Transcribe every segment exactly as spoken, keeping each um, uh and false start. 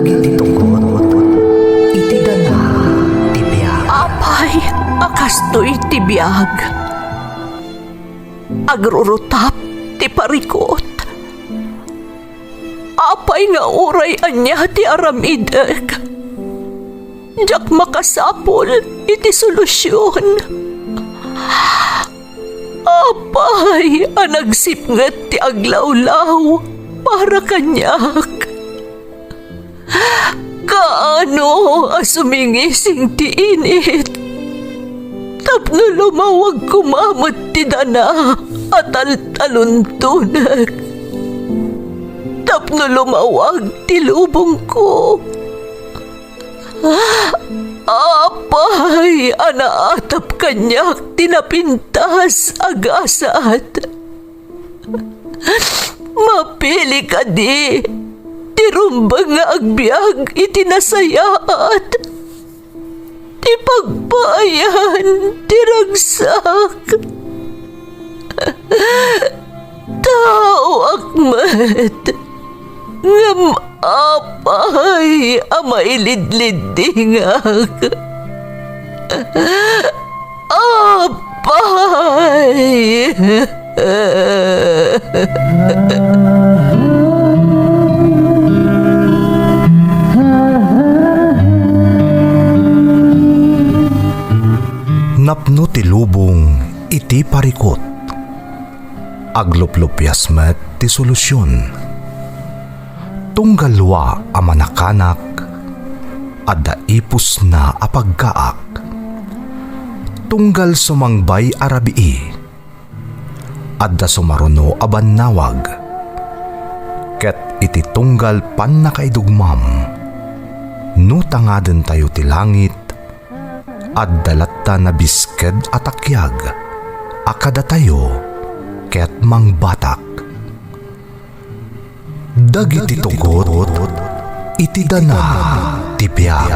Iti tugot iti dana ti biag. Apay a kastoy ti biag? Agrurutap ti parikut. Apay nga uray ania ti aramidek, diak makasapul iti solusion. Apay a nagsipnget ti aglawlaw para kaniak? Kaano a sumingising ti init tapno lumawag koma met ti dana a taltaluntonek, tapno lumawag ti lubongko? Apay a naatap kaniak ti napintas a gasat? Mapili kadi ti rumbeng nga agbiag iti nasayaat, ti pagpaayan ti ragsak. Taoak met, ngem apay a mailidliddingak? Apay! Napno ti lubong iti parikut. Agluplupias met ti solusion. Tunggal lua a manakanak, adda ipusna a pagkaak. Tunggal sumangbay a rabii, adda sumaruno a bannawag. Ket iti tunggal pannakaidugmam, no tangadentayo ti langit, adda latta nabisked a takiag a kadatayo ket mangbatak. Dagiti tugot iti dana ti biag.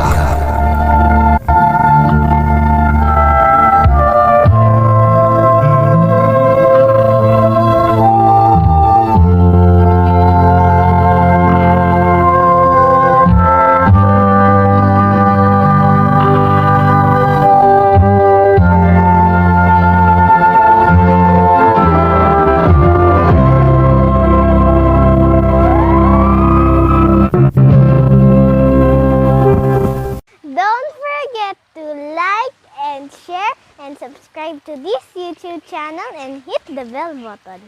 Don't forget to like and share and subscribe to this YouTube channel and hit the bell button.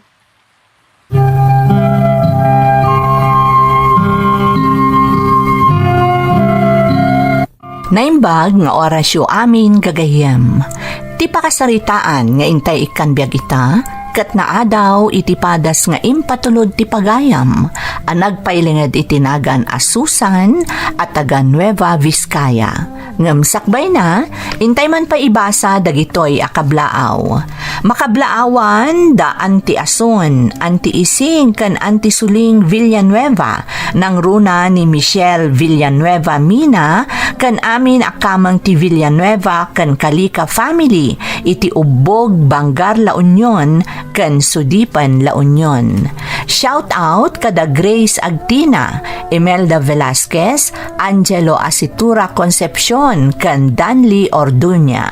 Naimbag nga orasyo amin gagayyem. Ti pakasaritaan nga intay ikkan biag ita, ket naadaw iti padas nga impatulod ti pagayam a nagpailinged iti nagan a Susan a taga Nueva Vizcaya. Ngem sakbayna, intay man pay ibasa dagitoy a kablaaw. Makablaawan da Anti Asun, Anti Ising, ken Anti Suling Villanueva, nangruna ni Michelle Villanueva Mina, ken amin a kameng ti Villanueva ken Calica family iti Ubbog, Bangar, La Union, ken Sudipan, La Union. Shout out kada Grace Agtina, Imelda Velasquez, Angelo Asitura Concepcion, ken Danley Orduña.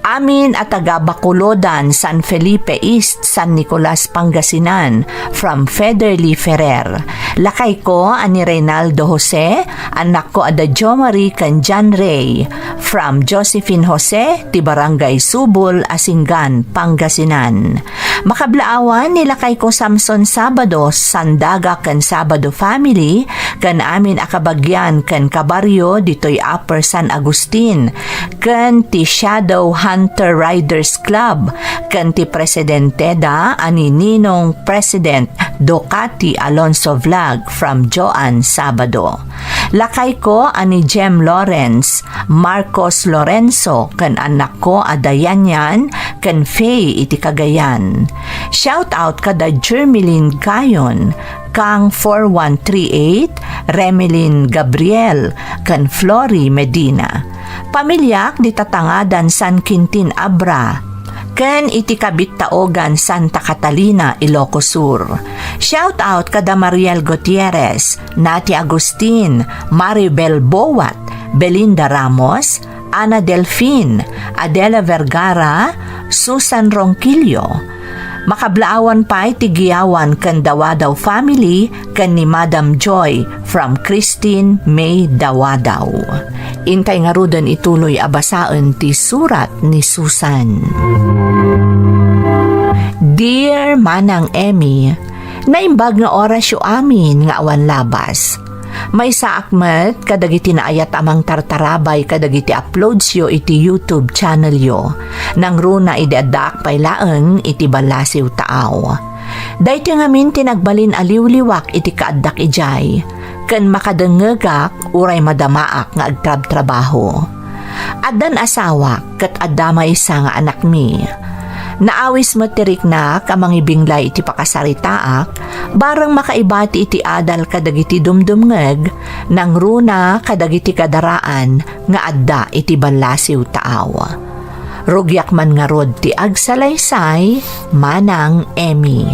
Amin a taga Bacolod, San Felipe East, San Nicolas, Pangasinan, from Federly Ferrer. Lakay ko a ni Reynaldo Jose, anak ko a da Jo Marie ken John Ray, from Josephine Jose, ti Barangay Subol, Asingan, Pangasinan. Makablaawan ni lakay ko Samson Sabado, Sandaga ken Sabado family, ken amin a kabagian ken kabarrio ditoy Upper San Agustin, ken ti Shadow Hunter Riders Club, ken ti presidente da a ni Ninong President Ducati Alonso Vlog from Joan Sabado. Lakay ko a ni Jem Lawrence, Marcos Lorenzo, ken annak ko a Dayanyan, ken Faye iti Cagayan. Shout out kada Jermeline Gayon, Kang four one three eight, Remilin Gabriel, ken Flory Medina. Pamiliak di tatangadan San Quintin Abra, ken iti Kabittaogan, Santa Catalina, Ilocos Sur. Shout out kada Mariel Gutierrez, Nati Agustin, Maribel Boat, Belinda Ramos, Ana Delfin, Adela Vergara, Susan Ronquillo. Makablaawan pay ti Giyawan ken Dawadaw family ken ni Madam Joy from Christine May Dawadaw. Intay ngaruden ituloy a basaen ti surat ni Susan. Dear Manang Emmy, naimbag nga orasyo amin nga awan labas. Maysaak met kadagiti naayat a mangtartarabay kadagiti uploadsyo iti YouTube channelyo. Nangruna idi addaak pay laeng iti ballasiw taaw. Daytoy ngamin ti nagbalin a liwliwak iti kaaddak idiay, ken makadengngegak uray madamaak nga agtrabtrabaho. Addan asawak ket adda maysa nga anakmi. Naawis met ti riknak a mangibinglay iti pakasaritaak, bareng makaibati iti adal kadagiti dumdumngeg, nangruna kadagiti kadaraan nga adda iti ballasiw taaw. Rugiak man ngarud ti agsalaysay, Manang Emmy.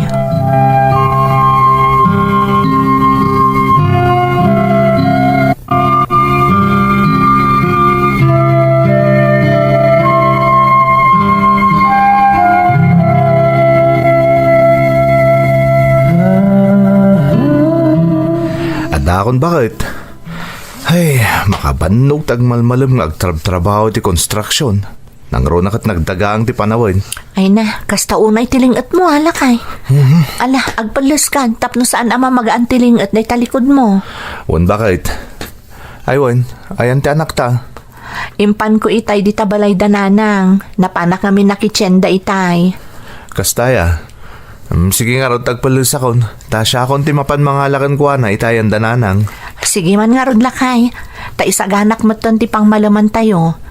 Adakon baket. Ay, makabannog ti agmalmalem nga agtrabtrabaho ti construction. Nangruna ket nagdagang ti panawen. Ay na, kasta unay ti ling-etmo, a, lakay. Mhm. Ala, agpelleskan, tapno saan a mamagaan ti ling-et dayta likudmo. Wen, baket. Ay, wen, ayan ti anakta. Impanko itay dita balay da nanang. Napanak ngamin nakitien da itay. Kasta aya. Mm, sige ngarud, agpellesakon. Ta siakon ti mapan mangala kenkuana ita ayan da nanang. Sige man ngarud, lakay. Ta isaganak metten ti pangmalemantayo.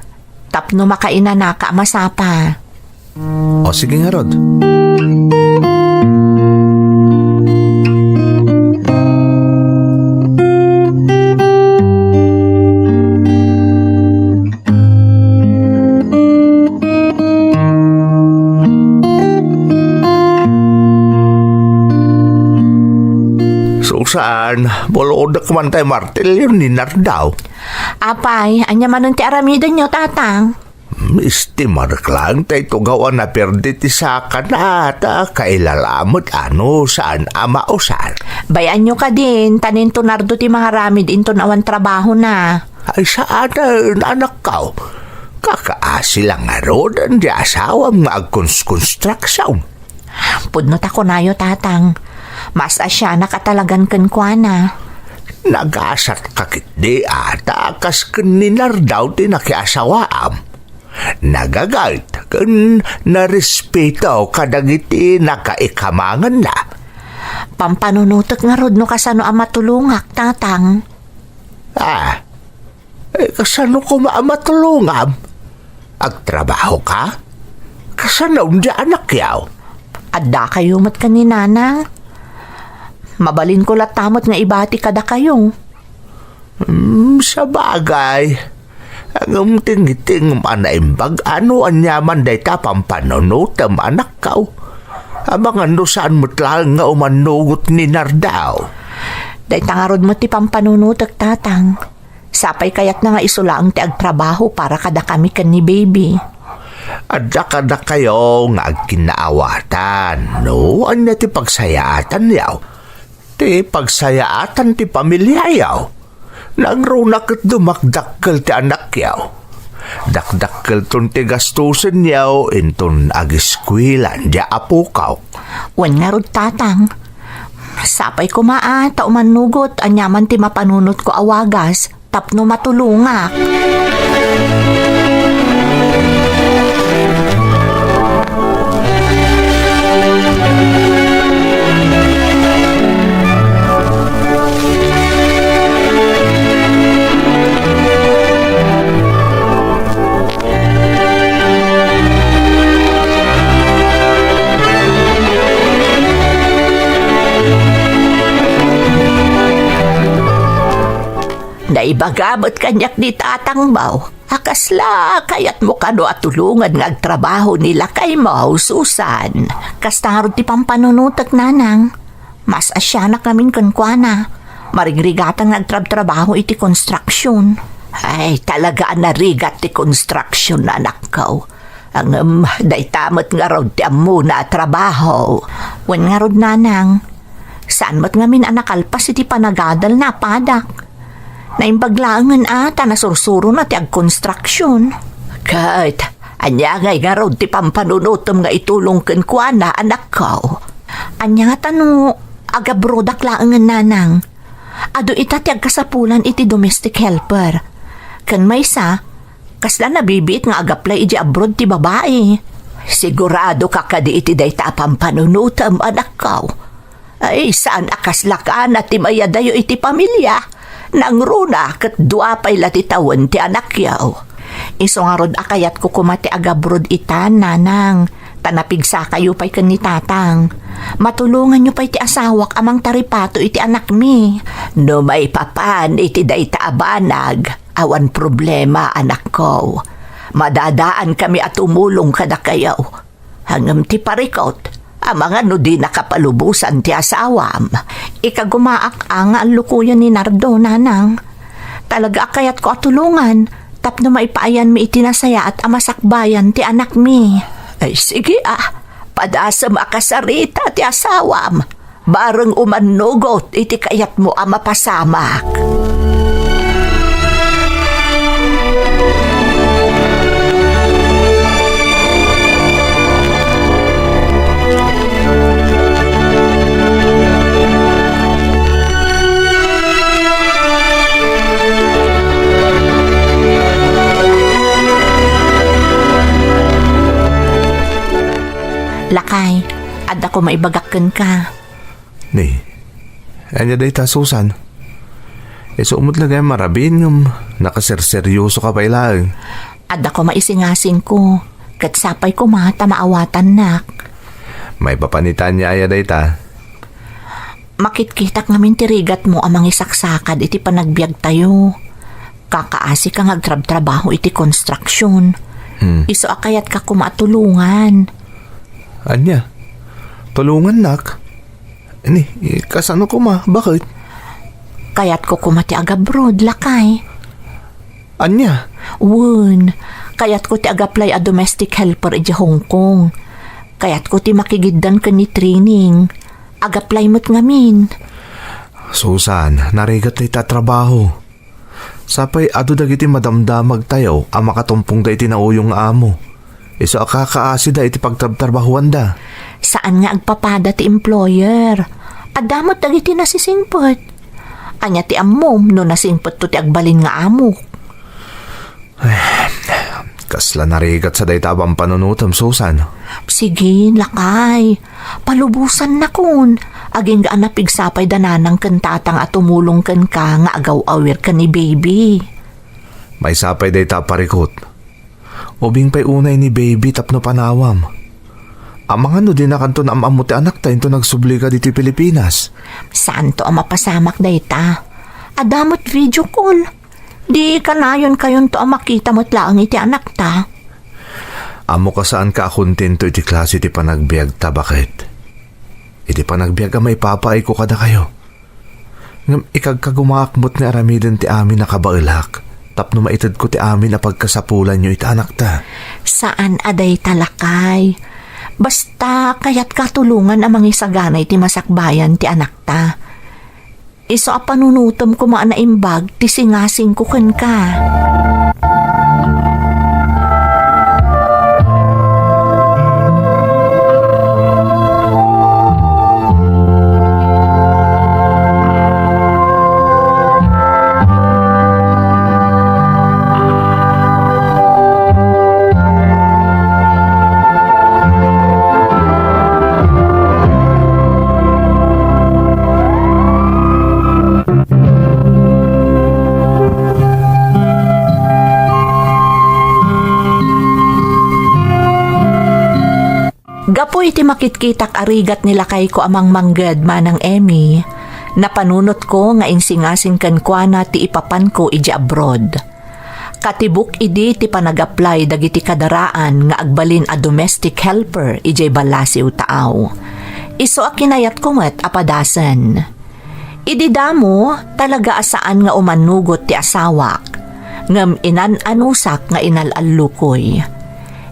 Tapno makainanaka a masapa. O, sige ngarud. Susan, bulodek man tay martilyo ni Nardaw. Apay, ania manen ti aramidenyo, Tatang? Misti marklang tay tugaw a napirdi ti sakana, ta kailalamet a no saan a mausar. Bay-anyo kadin, ta ni Nardo ti mangaramid inton awan trabahona. Ay, saanen, anakko. Kakaasi la ngaruden ti asawam nga agkonstruction. Pudno ta kunayo, Tatang. Mas asianak a talagan kenkuana. Nagasatka ketdi a ta kas ken ni Nardaw ti nakiasawaam. Nagagayt ken narespeto kadagiti nakaikamangenna. Pampanunotek ngarud no kasano a matulongak, Tatang. Ah, eh, kasano koma a matulongam? Agtrabahoka? Kasano ti anakyo? Addakayo met ken ni Nanang. Mabalinko latta met nga ibati kadakayo. Hmm, sabagay. Ngem tingting a naimbag a no aniaman dayta pampanunotem, anakko. Amangan no saan met laeng nga umannugot ni Nardaw. Dayta ngarud met ti pampanunotek, Tatang. Sapay kayatna nga isu laeng ti agtrabaho para kadakami ken ni baby. Adda kadakayo nga agkinnaawatan no ania ti pagsayaatanyo. Ti pagsayaatan ti pamiliayo. Nangruna ket dumakdakkel ti anakyo. Dakdakkelton ti gastusenyo inton agiskuelan ti apokok. Wen ngarud, Tatang. Sapay koma a ta umannugot aniaman ti mapanunotko a wagas tapno matulongak. Naibaga met kaniak ni Tatang Bao a A kasla kayatmo kano a tulongan nga agtrabaho ni lakaymo, Susan? Kasta ngarud ti pampanunotek, nanang. Mas asianak ngamin kenkuana. Marigrigatan nga agtrabtrabaho iti construction. Ay, talaga a narigat ti construction, anakko. Ngem dayta met ngarud ti ammona a trabaho. Wen ngarud, nanang. Saan met ngamin a nakalpas iti panagadalna a padak. Naimbag laengen a ta nasursurona ti agkonstruksion. Ket ania ngay ngarud ti pampanunotem nga itulong kenkuana, anakko? Ania ngata no agabrodak laengen, nanang? Adu ita ti agkasapulan iti domestic helper. Ken maysa, kasla nabibiit nga agaplay iti abroad ti babai. Siguradoka kadi iti dayta a pampanunotem, anakko? Ay, saan a kasla kana ti mayadayo iti pamilia? Nangruna ket dua pay la ti tawen ti anakyo. Isu ngarud a kayatko koma ti agabroad itan, nanang, ta napigsakayo pay ken ni tatang. Matulonganyo pay ti asawak a mangtaripato iti anakmi. No maipapan iti dayta a banag, awan problema, anakko. Madadaankami a tumulong kadakayo. Ngem ti parikut, amangan no di nakapalubosan ti asawam. Ikagumaak a nga allukoyen ni Nardo, nanang. Talaga a kayatko a tulongan tapno maipaayanmi iti nasayaat a masakbayan ti anakmi. Ay, sige a, padasem a kasarita ti asawam. Bareng umannugot iti kayatmo a mapasamak. Lakay, adda ko maibagak kenka. Ni, ania dayta, Susan? Isu met la gayam a rabin ngem nakaserseryosoka pay laeng. Adda koma isingasingko, ket sapay koma ta maawatannak. Maipapan ita ania aya dayta? Makitkitak ngamin ti rigatmo a mangisaksakad iti panagbiagtayo. Kakaasika nga agtrabtrabaho iti konstruksion. Hmm. Isu a kayatka koma a tulongan. Ania? Tulongannak? Ni, kasano koma? Baket? Kayatko koma ti agabroad, lakay. Ania? Wen, kayatko ti agaplay a domestic helper idiay Hong Kong. Kayatko ti makigiddan ken ni training. Agaplay met ngamin. Susan, narigat dayta a trabaho. Sapay adu dagiti madamdamagtayo a makatumpongda iti nauyong nga amo. Isu a kakaasida iti pagtrabtrabahuanda. Saan nga agpapada ti employer. Adda met dagiti nasisingpet. Ania ti ammom no nasingpetto ti agbalin nga amok? Kasla narigat sa dayta a pampanunotem, Susan. Sige, lakay. Palubosannakon. Agingga a napigsa pay da nanang ken tatang a tumulong kenka nga agaw-awir ken ni baby. Maysa pay dayta a parikut. Ubing pay unay ni baby tapno panawam. Amangan no dinakanto naam-ammo ti anakta inton agsubli ka ditoy Pilipinas. Saanto a mapasamak dayta. Adda met video call. Di kanayonkayon to a makita met laeng iti anakta. Ammoka saanka a kontento iti klase ti panagbiagta, baket? Iti panagbiag a maipapaayko kadakayo. Ngem ikagkagumaak met nga aramiden ti amin a kabaelak tapno maitedko ti amin a pagkasapulanyo iti anakta. Saan a dayta, lakay. Basta kayatka tulongan a mangisagana iti masakbayan ti anakta. Isu a panunotem koma a naimbag ti singasingko kenka. Gapu iti makitkitak a rigat ni lakayko a mangmangged, Manang Emmy, napanunotko nga insingasing kenkuana ti ipapanko idiay abroad. Katibuk idi ti panag-apply dagiti kadaraan nga agbalin a domestic helper idiay Ballasiw Taaw. Isu a kinayatko met a padasen. Idi damo, talaga a saan nga umanugot ti asawak, ngem inan-anusak nga inal-allukoy.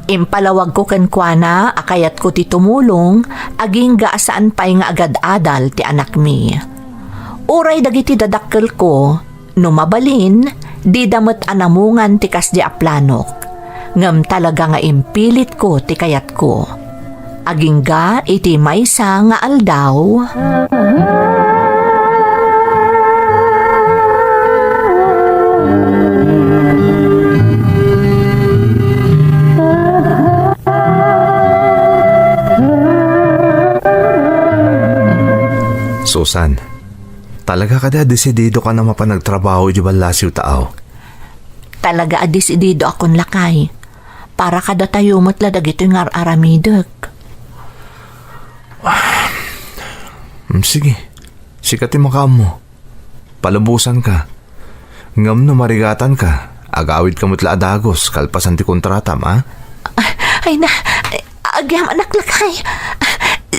Impalawagko kenkuana a kayatko ti tumulong agingga a saan pay nga agad-adal ti anakmi. Uray dagiti dadakkelko, no mabalin, dida met a namungan ti kasdi a planok. Ngem talaga nga impilitko ti kayatko. Agingga iti maysa nga aldaw. Susan, talaga kadi a desididokan a mapan agtrabaho iti Ballasiw Taaw? Talaga a desididoakon, lakay. Para kadatayo met la dagitoy nga ar-aramidek. Mm, sige. Sika ti makaammo. Palubosanka. Ngem no marigatanka, agawidka met la a dagus kalpasan ti kontratam, a? Ay na, agyamanak, lakay.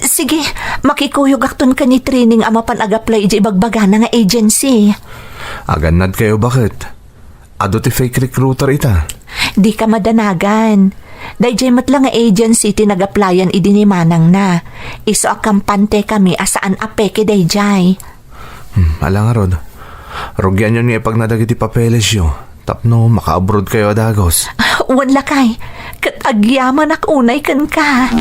Sige, makikuyogakton ken ni Trining a mapan ag-apply idiay ibagbagana nga agency. Agannadkayo, baket. Adu ti fake recruiter ita. Dika madanagan. Daydiay met la nga agency ti nag-applyan idi ni manangna. Isu a kampantekami a saan a peke daydiay. Hmm, ala ngarud. Rugianyon nga ipagna dagiti papelesyo tapno maka-abroad kayo a dagus. Wen, lakay, ket agyamanak unay kenka.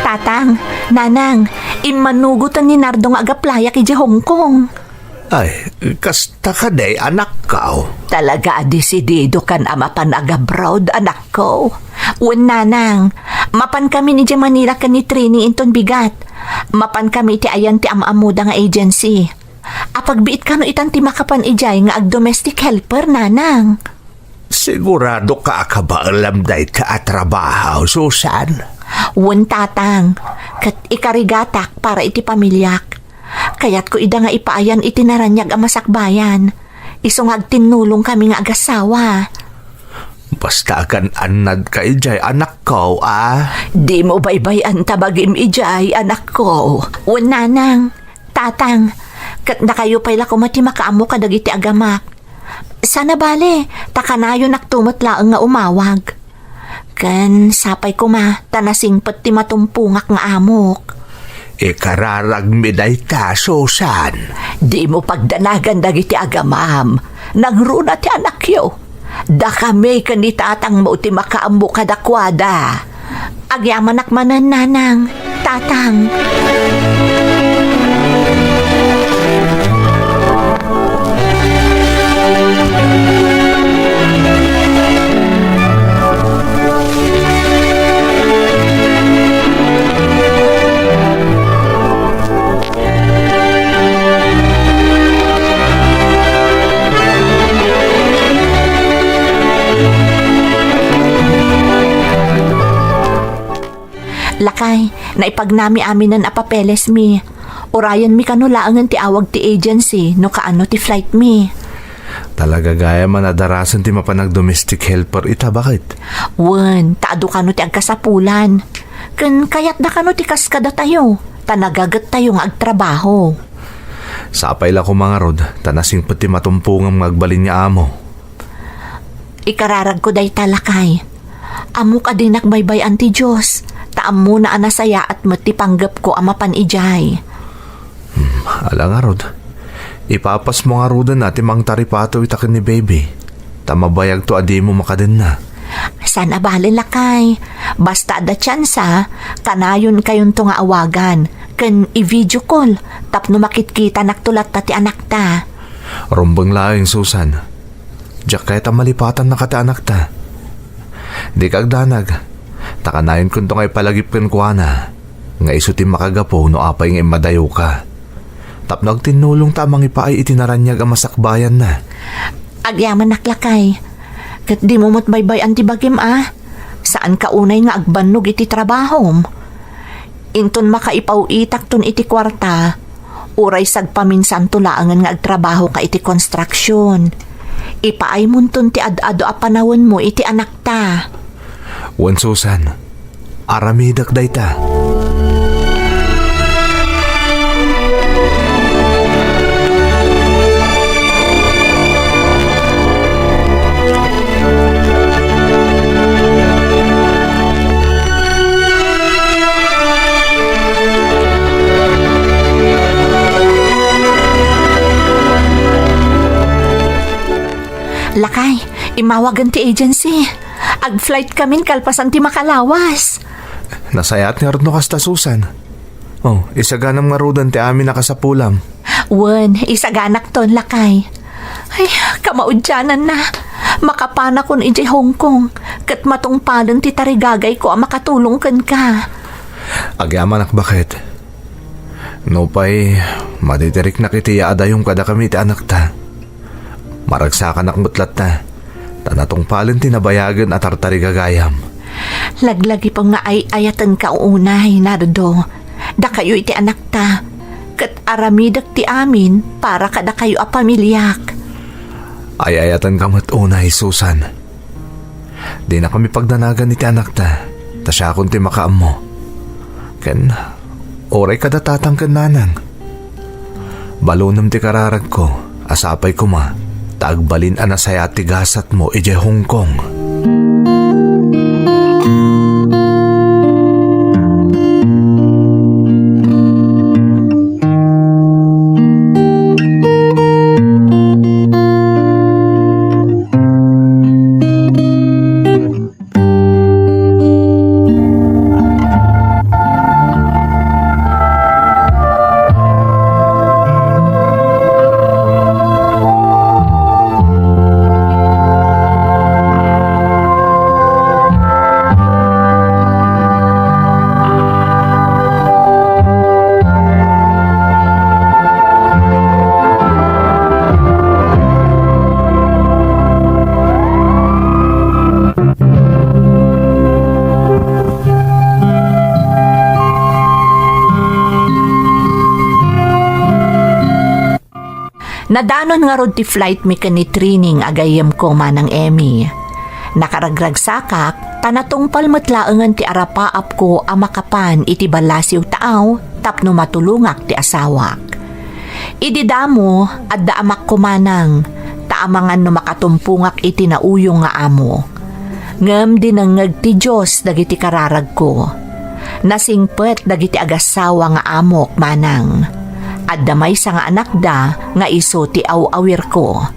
Tatang, Nanang, immanugotan ni Nardo nga agaplayak idiay Hong Kong. Ay, kasta kadi, anakko? Talaga a desididokan a mapan ag-abroad, anakko? Wen, Nanang, mapankamin idiay Manila ken ni Trini inton bigat. Mapankami iti ayan ti am-ammoda nga agency. Apagbiit kano itan ti makapan idiay nga ag-domestic helper, Nanang? Siguradoka a kabaelam dayta a trabaho, Susan? Wen, Tatang. Ket ikarigatak para iti pamiliak. Kayatko ida nga ipaayan iti naraniag a masakbayan. Isu nga agtinnulongkami nga agassawa. Basta agan-annadka idiay, anakko, a? Dimo baybay-an ta bagim idiay, anakko. Wen, Nanang, Tatang, ket dakayo pay la koma ti makaammo kadagiti agamak. Saan a bale, ta kanayonakto met laeng nga umawag. Ken sapay koma ta nasingpet ti matumpongak nga amok. Ikararagmi dayta, Susan. Dimo pagdanagan dagiti agamam. Nangruna ti anakyo. Dakami ken ni tatangmo ti makaammo kadakuada. Agyamanak manen, Nanang, Tatang. Lakay, naipagnami aminen a papelesmi. Urayenmi kano laengen ti awag ti agency no kaano ti flightmi. Talaga gayam a nadarasen ti mapan ag-domestic helper ita, baket? Wen, ta adu kano ti agkasapulan. Ken kayatda kano ti kas kadatayo, ta nagagettayo nga agtrabaho. Sapay la koma ngarud, ta nasingpet ti matumpongam nga agbalin nga amo. Ikararagko dayta, lakay. Ammok a dinak baybay-an ti Dios, ta ammona a nasayaat met ti panggepko a mapan idiay. Hmm, ala ngarud. Ipapasmo ngaruden a ti mangtaripato ita ken ni baby, ta mabayagto a dimo makadenna. Saan a bale, lakay. Basta adda tiansa, kanayonkayonto nga awagan, ken i-video call, tapno makitkitanak to latta ti anakta. Rumbeng laeng, Susan. Diak kayat a malipatannaka ti anakta. Dika agdanag, ta kanayonkonto nga ipalagip kenkuana. nga isu ti makagapu no apay nga immadayoka. Tapno agtinnulongta a mangipaay iti naraniag a masakbayanna. Agyamanak, lakay. Ket dimo met baybay-an ti bagim a. Saanka unay nga agbannog iti trabahom. Inton makaipaw-itakton iti kuarta, uray sagpaminsanto laengen nga agtrabahoka iti konstruksion. Ipaaymonton ti ad-adu a panawenmo iti anakta. Wen, Susan, aramidek dayta. Lakay, imawagen ti agency. Ag-flight kamin kalpasan ti makalawas. Nasayaat ngarud no kasta, Susan. Oh, isaganam ngaruden ti amin a kasapulam. Wen, isaganakton, lakay. Ay, kamaudiananna. Makapanakon idiay Hong Kong, ket matungpalen ti tarigagayko a makatulong kenka. Agyamanak, baket. Nupay matitiriknak iti yaadayom kadakami iti anakta, maragsakanak met latta, ta natungpalen ti nabayagen a tartarigagayam. Laglagipem nga ay-ayatenka unay, Nardo. Dakayo iti anakta, ket aramidek ti amin para kadakayo a pamiliak. Ay-ayatenka met unay, Susan. Dinakami pagdanagan iti anakta, ta siakon ti makaammo. Ken uray kada tatang ken nanang. Balunem ti kararagko a sapay koma ta agbalin a nasayaat ti gasatmo idiay Hong Kong. Nadanon ngarud ti flight mi ken ni Trining a gayyemko, Manang Emmy. Nakaragragsakak, ta natungpal met laengen ti arapaapko a makapan iti ballasiw taaw tapno matulongak ti asawak. Idi damo, adda amakko manang, ta amangan no makatumpongak iti nauyong nga amo. Ngem dinengngeg ti Dios dagiti kararagko. Nasingpet dagiti agassawa nga amok manang. Adda maysa nga anakda nga isu ti aw-awirko.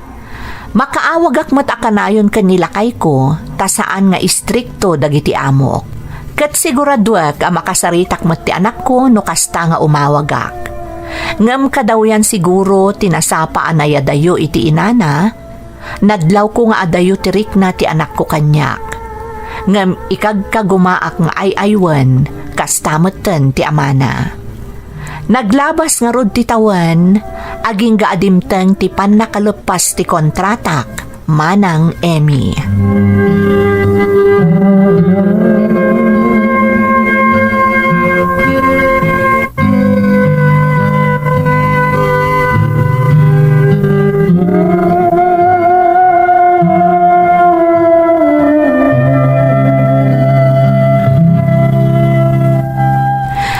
Makaawagak met a kanayon ken ni lakayko, ta saan nga istrikto dagiti amok. Ket siguraduek a makasaritak met ti anakko no kasta nga umawagak. Ngem kadawyan siguro ti nasapa a nayadayo iti inana, nadlawko nga adayo ti rikna ti anakko kaniak. Ngem ikagkagumaak nga ay-aywen, kasta metten ti amana. Naglabas ngarud ti tawen, agingga a dimteng ti pannakaleppas ti kontratak, Manang Emmy.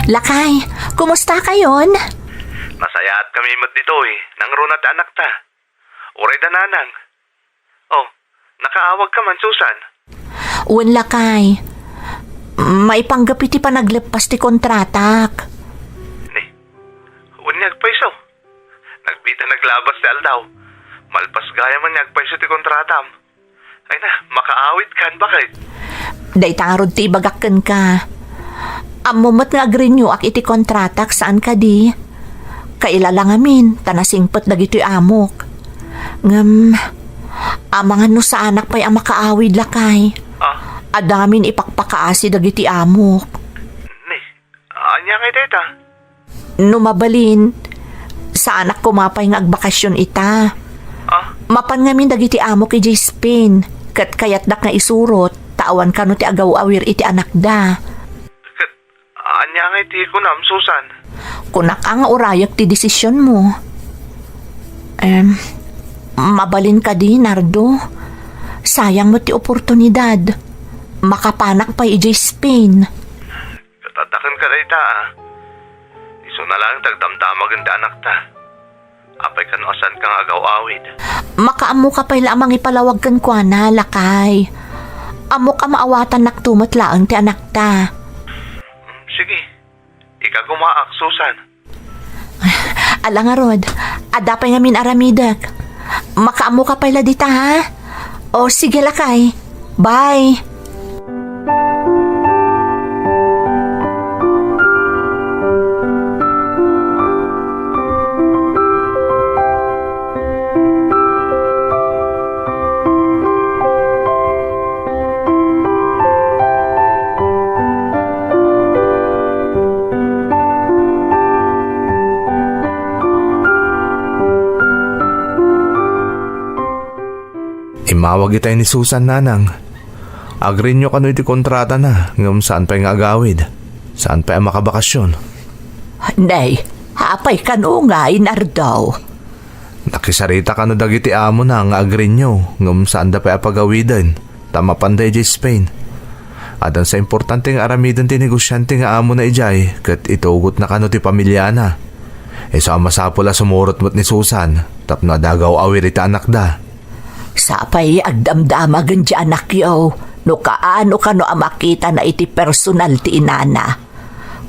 Lakay, kumusta kayon? Nasayaat kami met ditoy, nangruna ti anakta. Uray da nanang. Oh, nakaawagka man, Susan? Wen, lakay. Maipanggep iti panagleppas ti kontratak. Ni, wen nga agpayso. Nagpita naglabas ti aldaw. Malpas gayam nga agpayso ti kontratam. Ay na, makaawitkan, baket. Dayta ngarud ti ibagak kenka. Ammo met nga agrenew-ak iti kontratak, saan kadi? Kaila la ngamin, ta nasingpet dagitoy amok. Ngem, amangan no saanak pay a makaawid, lakay. Ah? Adamin ipakpakaasi dagiti amok. Ni, Ania ngay dayta? No mabalin, saanak koma pay nga agbakasyon ita. Ah? Mapan ngamin dagiti amok idiay Spain, ket kayatdak nga isurot, ta awan kano ti agaw-awir iti anakda. Ket ania ngay ti kunam, Susan? Kunak a nga urayek ti desisionmo. Em, mabalin kadi, Nardo? Sayang met ti oportunidad. Makapanak pay idiay Spain. Ket adda kenka dayta, a. Isuna laeng ti agdamdamagen ti anakta. Apay kano a saanka nga agaw-awid? Makaammoka pay la a mangipalawag kenkuana, lakay. Ammok a maawatannakto met laeng ti anakta. Mm, sige. Ikagumaak, Susan. Ala ngarud, adda pay ngamin aramidek. Makaammoka pay la dita, ha? O, sige, lakay. Bye. Immawag itay ni Susan, nanang. Agreeyo kano iti kontratana, ngem saan pay nga agawid. Saan pay a makabakasyon. Nay, apay kano ngay, Nardo? Nakisarita kano dagiti amona nga agreeyo, ngem saanda pay a pagawiden, ta mapanda idiay Spain. Addan sa importante nga aramiden ti negosiante nga amona idiay, ket itugotna kano ti pamiliana. Isu a masapul a sumurot met ni Susan, tapno adda agaw-awir iti anakda. Sapay agdamdamagen ti anakyo, no kaano kano a makitana iti personal ti inana.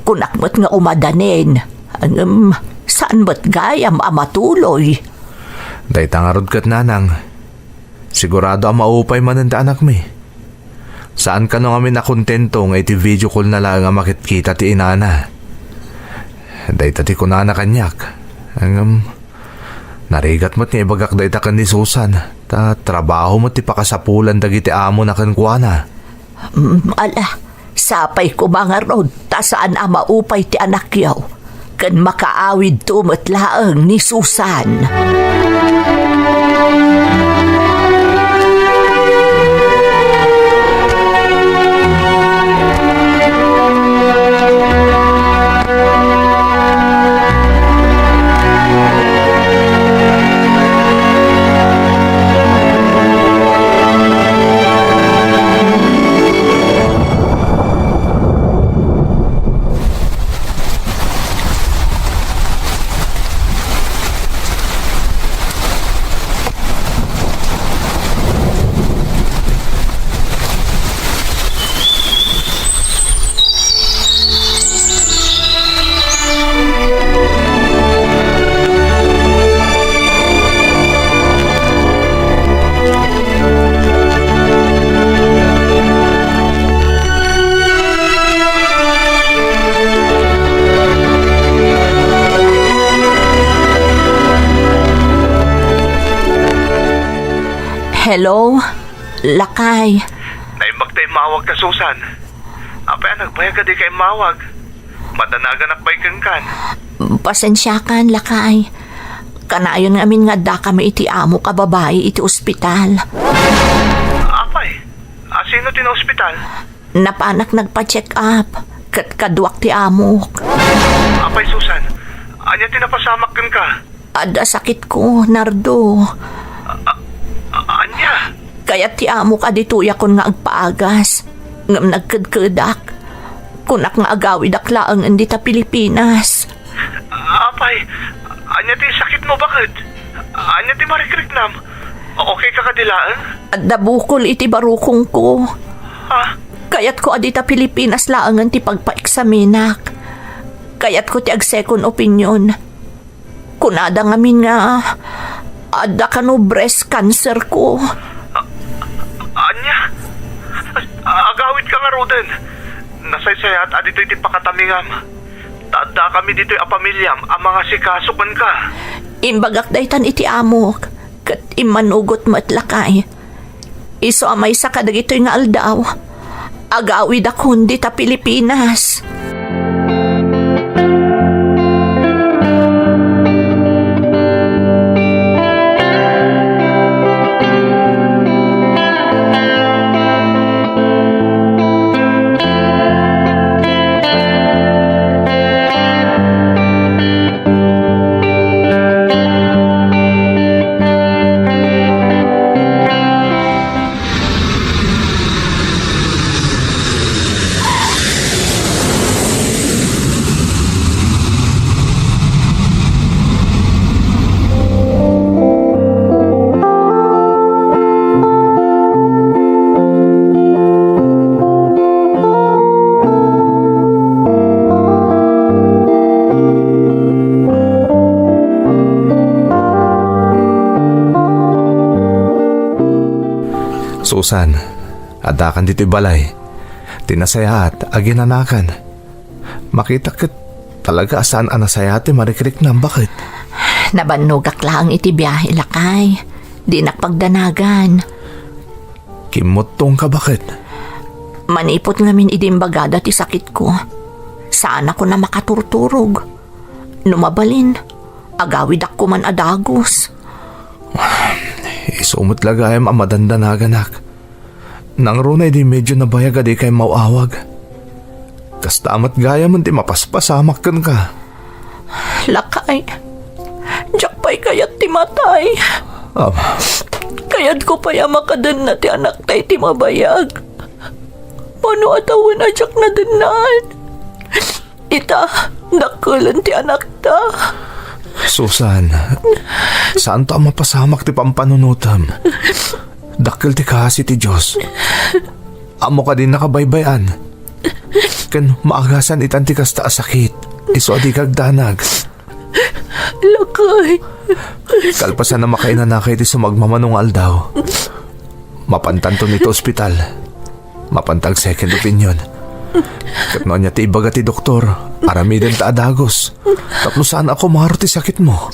Kunak met nga umadanen, ngem saan met gayam a matuloy. Dayta ngarud ket, nanang, sigurado a maupay manen ti anakmi. Saan kano ngamin a kontento nga iti video call na laeng a makitkita ti inana. Dayta ti kunana kaniak. Ngem, narigat met nga ibagak dayta ken ni Susan, ta trabaho met ti pakasapulan dagiti amona kenkuana. Mm, ala, sapay koma ngarud, ta saan a maupay ti anakyo, ken makaawidto met laeng ni Susan. Hello? Lakay. Naimbag ta immawagka, Susan. Apay a nagbayag a dika immawag? Madanaganak pay kenkan. Pasensiakan, lakay. Kanayon ngamin nga addakami iti amok a babai iti ospital. Apay, a sino ti naospital? Napanak nagpa-check up, ket kaduak ti amok. Apay, Susan, ania ti napasamak kenka? Adda sakitko, Nardo. A-, a-, a-, ania? Kayat ti amok a ditoyakon nga agpaagas, ngem nagkedkedak. Kunak nga agawidak laengen dita Pilipinas. Apay, ania ti sakitmo, baket? Ania ti marikriknam? Okay ka kadi laeng? Adda bukol iti barukongko. Ha? Kayatko a dita Pilipinas laengen ti pagpaeksaminak. Kayatko ti ag-second opinion. Kunada ngamin nga adda kano breast cancer ko. A-, ania? Agawidka ngaruden. Nasaysayaat a ditoy ti pakatamingam. Ta addakami ditoy a pamiliam a mangasikaso kenka. Imbagak daytan iti amok, ket immanugot met, lakay. Isu a maysa kadagitoy nga aldaw, agawidakon dita Pilipinas. Susan, addakan ditoy balay. Ti nasayaat, aginanakan. Makitak ket talaga a saan a nasayaat ti marikriknam, baket? Nabannogak laeng iti biahe, lakay. Dinak pagdanagan. Kimmuttongka, baket? Manipud ngamin idi imbagada ti sakitko, saanakon a makaturturog. No mabalin, agawidak koman a dagus. Isu met la gayam a madandanaganak. Nangruna idi medyo nabayag a dikay maw-awag. Kasta met gayamen ti mapaspasamak kenka. Lakay, diak pay kayat ti matay. Ama. Kayatko pay a makadenna ti anakta iti mabayag. Mano a tawen a diak nadennaan. Ita, dakkelen ti anakta. Susan, saanto a mapasamak ti pampanunotem. Dakkel ti kaasi ti Dios. Ammok a dinnak a baybay-an. Ken maagasan itan ti kasta a sakit. Isu a dika agdanag. Lakay. Kalpasan a makainanaka iti sumagmamano nga aldaw, mapantanton iti ospital. Mapanta ag second opinion. Ket no ania ti ibaga ti doktor, aramidenta a dagus. Tapno saan a kumaro ti sakitmo.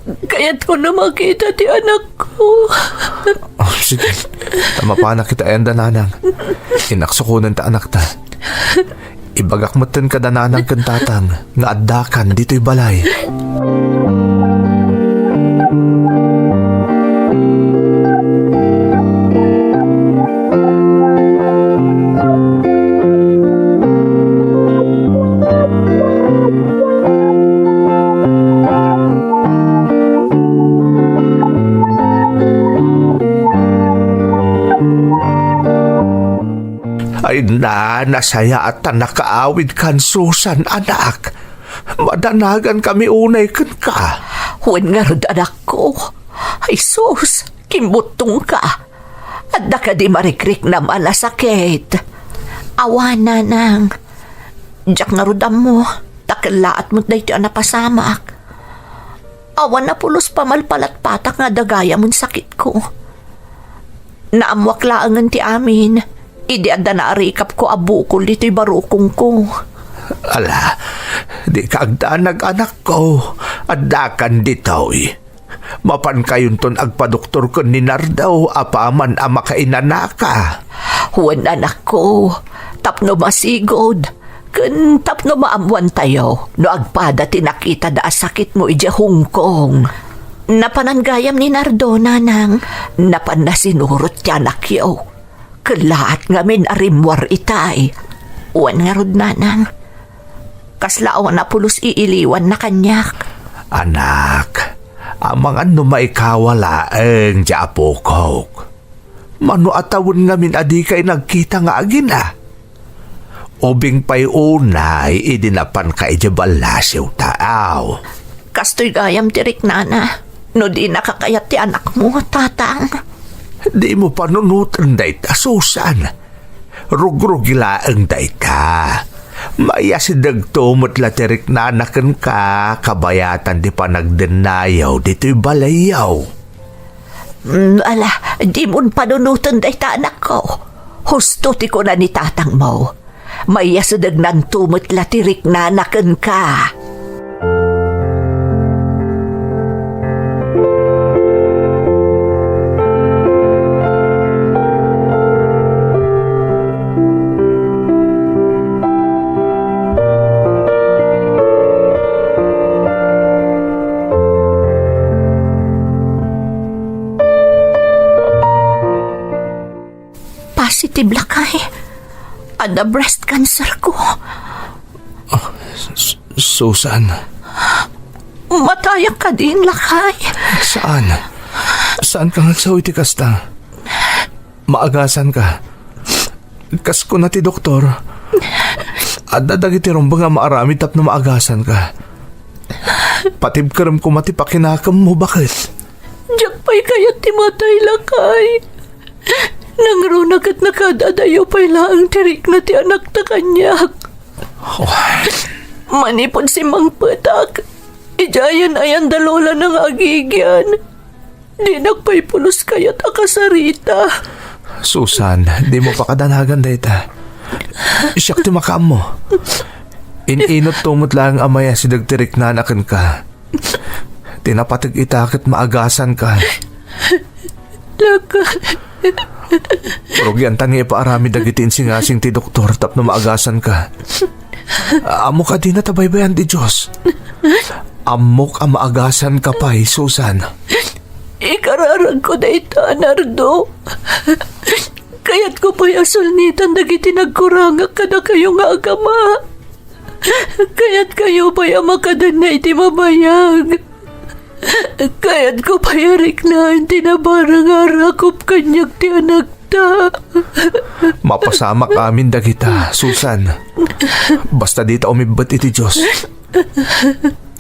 Kayatko a makita ti anakko. Oh, sige. Ta mapanak ita ayan da nanang. Inaksukonen ta anakta. Ibagak metten kada nanang ken tatang nga addakan ditoy balay. Ay na, nasayaat ta nakaawidkan, Susan, anak. Madanagankami unay kenka. Wen ngarud, anakko. Ay sus, kimmuttongka. Adda kadi marikriknam a nasakit? Awan, nanang. Diak ngarud ammo, ta kellaat met daytoy a napasamak. Awan a pulos pamalpalatpatak nga adda gayam sakitko. Naammoak laengen ti amin, idi adda naarikapko a bukol ditoy barukongko. Ala, dika agdanag, anakko. Addakan ditoy. Mapankayonton agpadoktor ken ni Nardo apaman a makainanaka. Wen, anakko, tapno masigud, ken tapno maammoantayo no agpada ti nakitada a sakitmo idiay Hong Kong. Napanan gayam ni Nardo, nanang. Napanna sinurot ti anakyo. Kellaat ngamin a rimmuar itay. Wen ngarud, nanang. Kasla awan a pulos iiliwanna kaniak. Anak, amangan no maikawa laeng ti apokok. Mano a tawen ngamin a dikay nagkita nga agina? Ubing pay unay idi napanka idiay ballasiwta, aw. Kastoy gayam ti riknana, no dinaka kayat ti anakmo, tatang. Dimo panunoten dayta, Susan. Rugrugi laeng dayta. Maiyasidegto met la ti riknana kenka kabayatan ti panagdennayo ditoy balayyo. Mm, ala, dimon panunoten dayta, anakko. Husto ti kuna ni tatangmo. Maiyasedegnanto met la ti riknana kenka. Positive, lakay. Adda breast cancer ko. Ah, S-, Susan. Matayak kadin, lakay. Saan? Saan ka nga agsaw iti kasta? Maagasan ka. Kas kuna ti doktor, adda dagiti rumbeng a maaramid tapno maagasan ka. Patibkerem koma ti pakinakemmo, baket. Diak pay kayat ti matay, lakay. Nangruna ket nakaad-adayo pay laeng ti rikna ti anakta kaniak. Oh. Manipud simmangpetak, idiay ayan-ayan da lolana nga agigian. Dinak pay pulos kayat a kasarita. Susan, dimo pakadanagan dayta. Siak ti makaammo. In-inutto met laeng a mayas dagiti riknana kenka. Ti napateg ita ket maagasanka. Lakay. Rugianta nga ipaaramid dagiti insingasing ti doktor tapno maagasanka. Ammok a dinata baybay-an ti Dios. Ammok a maagasanka pay, Susan. Ikararagko dayta, Nardo. Kayatko pay a sulnitan dagiti nagkurangak kadakayo nga agama. Kayatkayo pay a makadenna iti mabayag. Kayatko pay a riknaen ti nabarang a arakop kaniak ti anakta. Mapasamak amin dagita, Susan. Basta dita umibbet iti Dios.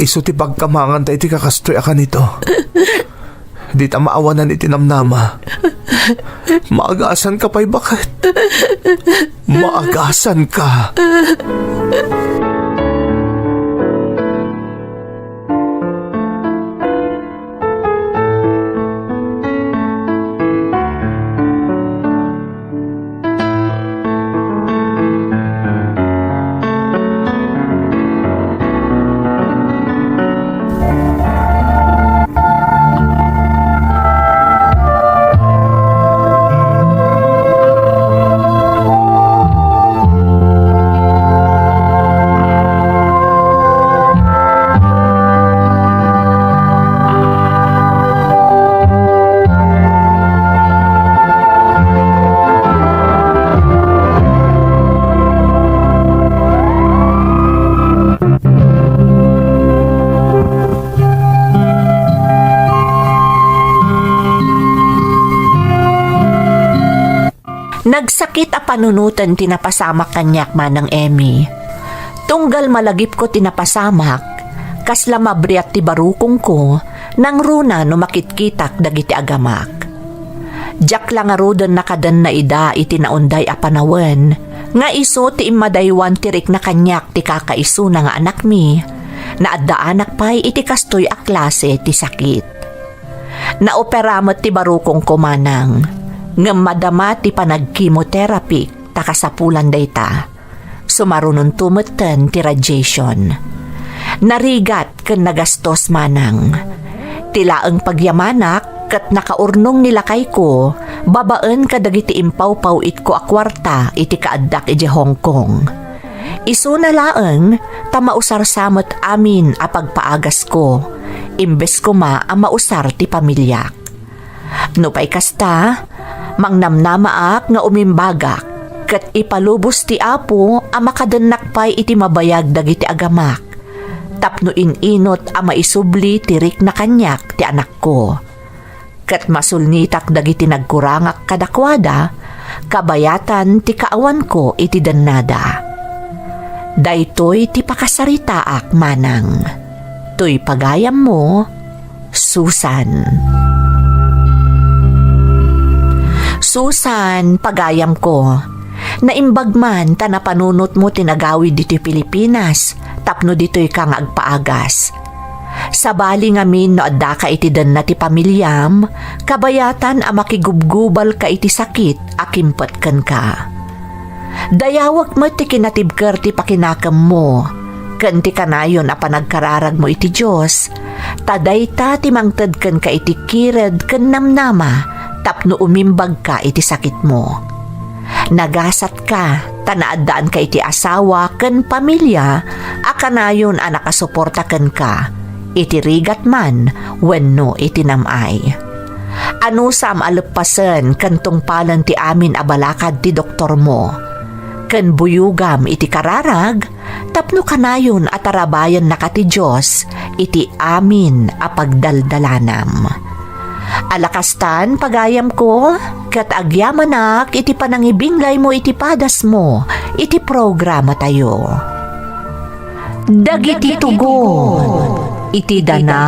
Isu ti pagkamanganta iti kakastoy a kanito. Dita maawanan iti namnama. Maagasanka pay baket. Maagasanka. Nagsakit a panunoten ti napasamak kaniak, Manang Emmy. Tunggal malagipko ti napasamak, kasla mabriat ti barukongko nangruna no makitkitak dagiti agamak. Diak la ngaruden nakadenna ida iti naunday a panawen, nga isu ti immadaywan ti rikna kaniak ti kakaisuna nga anakmi, naaddaanak pay iti kastoy a klase ti sakit. Naopera met ti barukongko, Manang, ngem madama ti panagchemotherapy ta kasapulan dayta. Sumarunonto metten ti radiation. Narigat ken nagastos, Manang. Ti laeng pagyamanak ket nakaurnong ni lakayko babaen kadagiti impawpaw-itko a kuarta iti kaaddak idiay Hong Kong. Isuna laeng ta mausar sa met amin a pagpaagasko, imbes koma a mausar ti pamiliak. Nupay kasta, mangnamnamaak nga umimbagak, ket ipalubos ti Apo a makadennak pay iti mabayag dagiti agamak, tapno in-inot a maisubli ti rikna kaniak ti anakko. Ket masulnitak dagiti nagkurangak kadakuada, kabayatan ti kaawanko iti dennada. Daytoy ti pakasaritaak, Manang. Toy pagayammo, Susan. Susan, pagayamko, naimbag man ta napanunotmo ti nagawid ditoy Pilipinas tapno ditoyka nga agpaagas. Sabali ngamin no addaka iti denna ti pamiliam, kabayatan a makigubgubalka iti sakit a kimpet kenka. Dayawek met ti kinatibker ti pakinakemmo ken ti kanayon a panagkararagmo iti Dios, ta dayta ti mangted kenka iti kired ken namnama tapno umimbagka iti sakitmo. Nagasatka ta naaddaanka iti asawa ken pamilia a kanayon a nakasuporta kenka, iti rigat man wenno iti nam-ay. Anusam a leppasen ken tungpalen ti amin a balakad ti doktormo, ken buyogam iti kararag tapno kanayon a tarabayennaka ti Dios iti amin a pagdaldalanam. Ala kastan, pagayamko, ket agyamanak iti panangibinglaymo iti padasmo iti programatayo. Dagiti tugon iti dana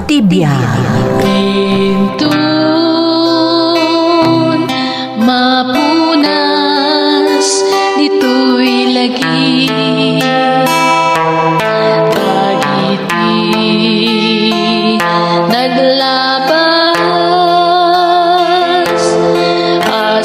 ti biag. Inton mapunas ditoy lagi, dagiti naglabas a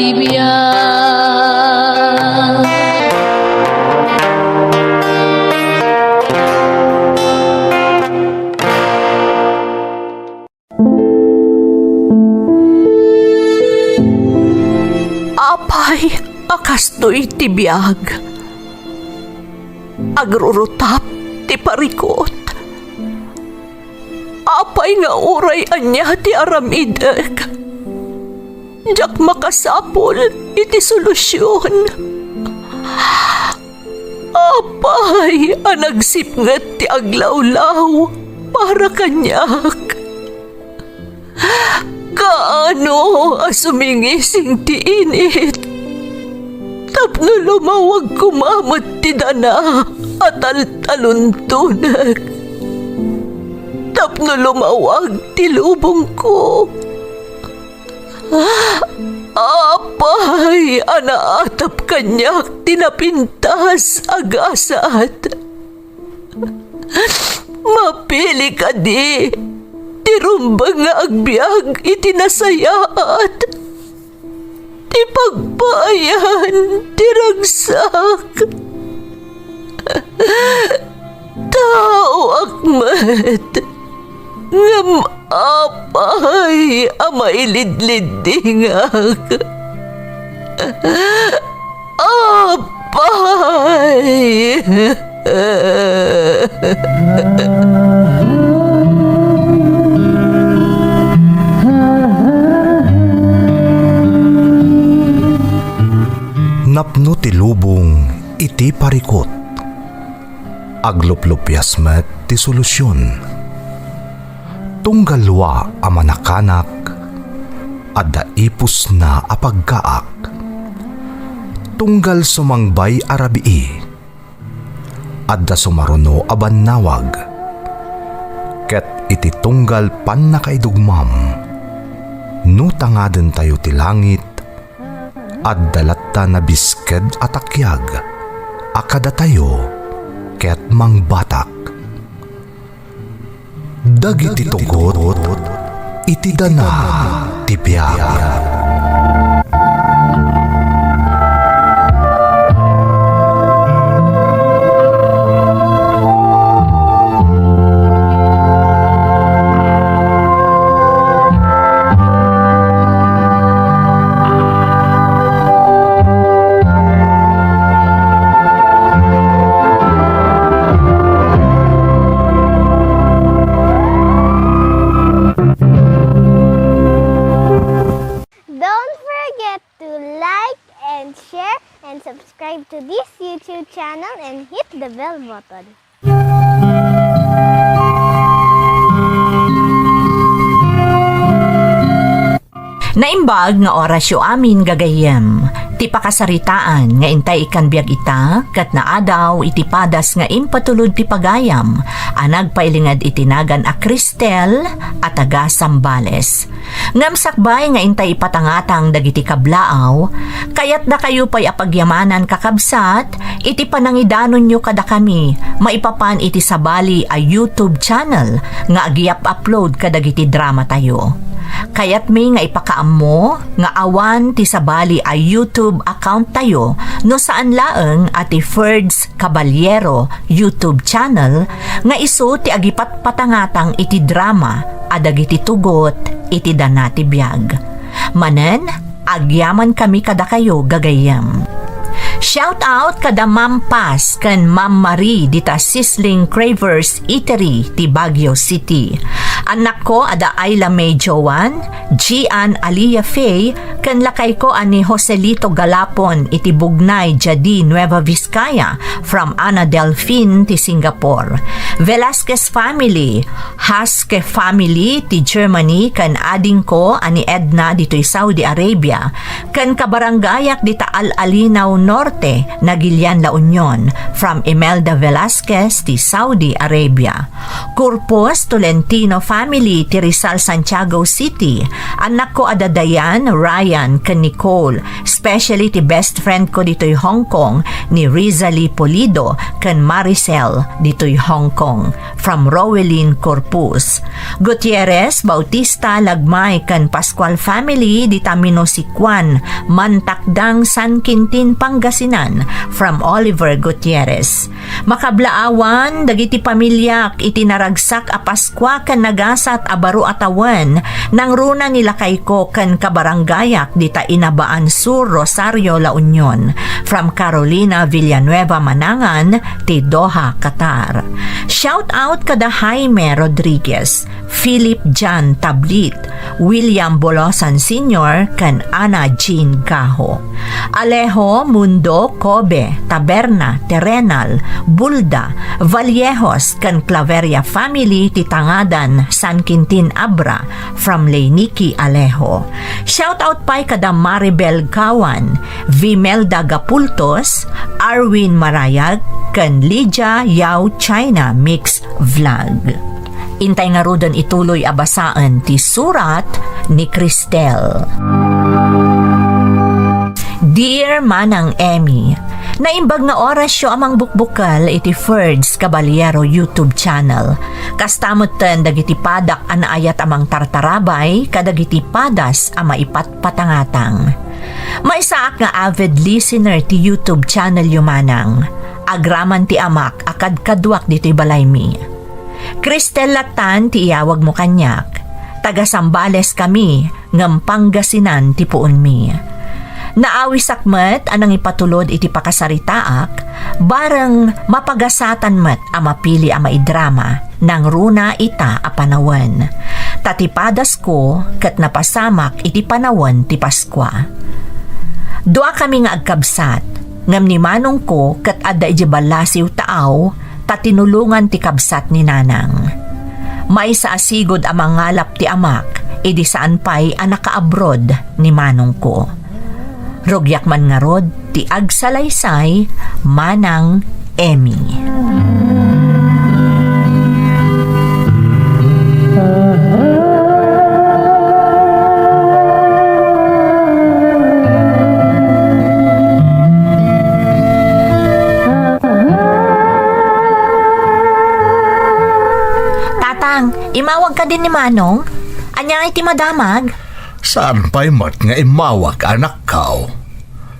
Biag. Apay a kastoy ti biag? Agrurutap ti parikut. Apay nga uray ania ti aramidek, diak makasapul iti solusion. Apay a nagsipnget ti aglawlaw para kaniak? Kaano a sumingising ti init tapno lumawag koma met ti dana a taltaluntonek, tapno lumawag ti lubongko? Apay a naatap kaniak ti napintas a gasat? Mapili kadi ti rumbeng nga agbiag iti nasayaat, ti pagpaayan ti ragsak? Taoak met, ngem apay a mailidliddingak? Apay! Napno ti lubong iti parikut. Agluplupias met ti solusion. Tunggal lua a manakanak, adda ipusna a pagkaak. Tunggal sumangbay a rabii, adda sumaruno a bannawag. Ket iti tunggal pannakaidugmam, no tangadentayo ti langit, adda latta nabisked a takiag a kadatayo ket mangbatak. Dagiti tugot iti dana ti biag. Don't forget to like and share and subscribe to this YouTube channel and hit the bell button. Naimbag nga orasyo amin, gagayyem. Ti pakasaritaan nga intay ikkan biag ita, ket naadaw iti padas nga impatulod ti pagayam a nagpailinged iti nagan a Cristel a taga Zambales. Ngem sakbay nga intay ipatangatang dagiti kablaaw, kayatdakayo pay a pagyamanan, kakabsat, iti panangidanonyo kadakami maipapan iti sabali a YouTube channel nga agi-upload kadagiti dramatayo. Kayatmi nga ipakaammo nga awan ti sabali a YouTube accounttayo no saan laeng a ti Ferds Caballero YouTube channel nga isu ti agipatpatangatang iti drama a dagiti tugot iti dana ti biag. Manen, agyamankami kadakayo, gagayyem. Shout out kada Ma'am Paz ken Ma'am Marie dita Sizzling Cravers Eatery ti Baguio City. Annakko a da Ayla May Joan, Gian Alia Faye, ken lakayko a ni Joselito Galapon iti Bugnay, Jadi, Nueva Vizcaya, from Ana Delfin ti Singapore. Velasquez family, Haske family ti Germany, ken adingko a ni Edna ditoy Saudi Arabia, ken kabarangayak dita Al-Alinaw Norte, Nagilian, La Union, from Imelda Velasquez ti Saudi Arabia. Corpus Tolentino family ti Rizal, Santiago City. Annakko a da Dayan, Ryan, ken Nicole, especially ti best friend ko ditoy Hong Kong, ni Rizali Pulido, ken Maricel ditoy Hong Kong. From Rowelyn Corpus. Gutierrez, Bautista, Lagmay, ken Pascual family dita Minosicuan, Mantakdang, San Quintin, Pangasinan. From Oliver Gutierrez. Makablaawan dagiti pamiliak iti naragsak a Paskua ken nagasat a baro a tawen, nangruna ni lakayko ken kabarangayak dita Inabaan Sur, Rosario, La Union. From Carolina Villanueva Manangan, ti Doha, Qatar. Shout out kada Jaime Rodriguez, Philip John Tablit, William Bolosan Senior, ken Ana Jean Gaho. Alejo, Mundo, Kobe, Taberna, Terrenal, Bulda, Vallejos, ken Claveria family ti Tangadan, San Quintin, Abra, from Leynicki Alejo. Shout out pay kada Maribel Gawan, Vimelda Gapultos, Arwin Marayag, ken Lydia Yao China Mix Vlog. Intay ngaruden ituloy a basaen ti surat ni Cristel. Dear Manang Emmy, naimbag nga orasyo a mangbukbukel iti Ferds Caballero YouTube channel. Kasta metten dagiti padak a naayat a mangtartarabay kadagiti padas a maipatpatangatang. Maysaak nga avid listener ti YouTube channelyo, Manang. Agraman ti amak a kadkaduak ditoy balaymi. Cristel lattan ti iyawagmo kaniak. Taga Zambales kami, ngem Pangasinan ti puonmi. Naawisak met a nangipatulod iti pakasaritaak, bareng mapagasatan met a mapili a maidrama, nangruna ita a panawen. Ta ti padasko ket napasamak iti panawen ti Paskua. Duakami nga agkabsat, ngem ni manongko ket adda idiay ballasiw taaw, ta tinulongan ti kabsat ni nanang. Maysa a sigud a mangalap ti amak idi saan pay a nakaabroad ni manongko. Rugiak man ngarud ti agsalaysay, Manang Emmy. Tatang, imawag kadi ni Manong? Ania ngay ti madamag? Saan pay met nga immawag, anakko?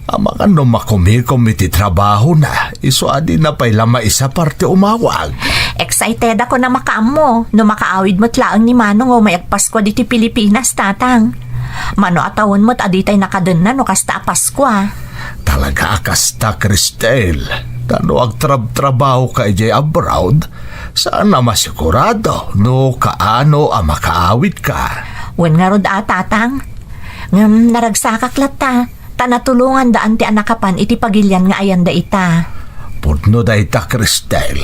Amangan no makumikom iti trabahona, isu a dina pay la maisapar ti umawag. Excited ako a makaammo no makaawid met laeng ni Manong umay agpaskua ditoy Pilipinas, Tatang. Mano a tawen met a ditay nakadenna no kasta a Paskua. Talaga a kasta, Cristel. Ta no agtrabtrabahoka idiay abroad, saan a masigurado no kaano a makaawidka. Wen ngarud a, Tatang. Ngem naragsakak latta, ta natulongandaan ti anak a pan iti pagilian nga ayanda ita. Pudno dayta, Cristel.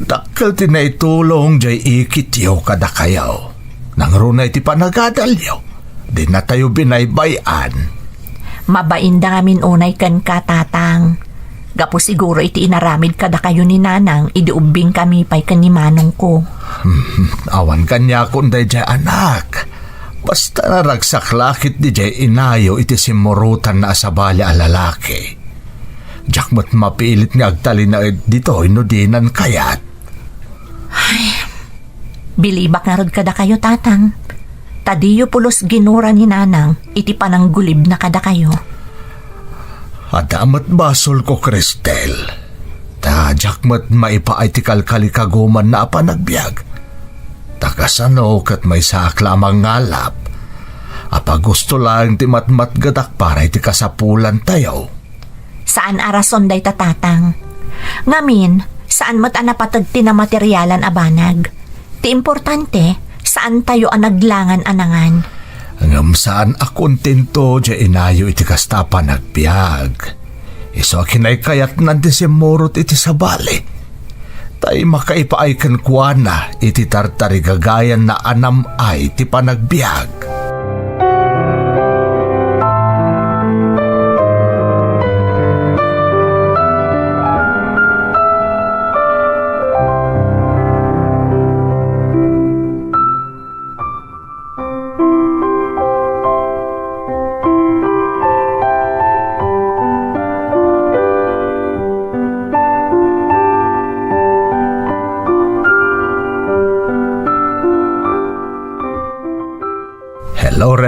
Dakkel ti naitulong diay ikityo kadakayo. Nangruna iti panagadalyo, dinatayo binaybay-an. Mabainda ngamin unay kenka, Tatang. Gapu siguro iti inaramid kadakayo ni Nanang idi ubbingkami pay ken ni Manongko. Awan kaniakon daydiay, anak. Basta naragsak la ketdi diay inayo iti simmurotanna a sabali a lalaki. Diak met mapilit nga agtalinaed ditoy no dinan kayat. Ay, bilibak ngarud kadakayo, Tatang. Ta diyo pulos ginura ni Nanang iti pananggulibna kadakayo. Adda met basolko, Cristel. Ta diak met maipaay ti kalkalikagumanna a panagbiag. Ta kasano ket maysaak la a mangalap a pagusto laeng ti matmatgedak para iti kasapulantayo. Saan a rason dayta, Tatang. Ngamin, saan met a napateg ti namaterialan a banag. Ti importante, saantayo a naglangan a nangan. Ngem saan a kontento diay inayo iti kasta a panagbiag. Isu a kinaykayatnan ti simmurot iti sabali. Tay makaipaay kenkuana iti tartarigagayanna a nam-ay ti panagbiag.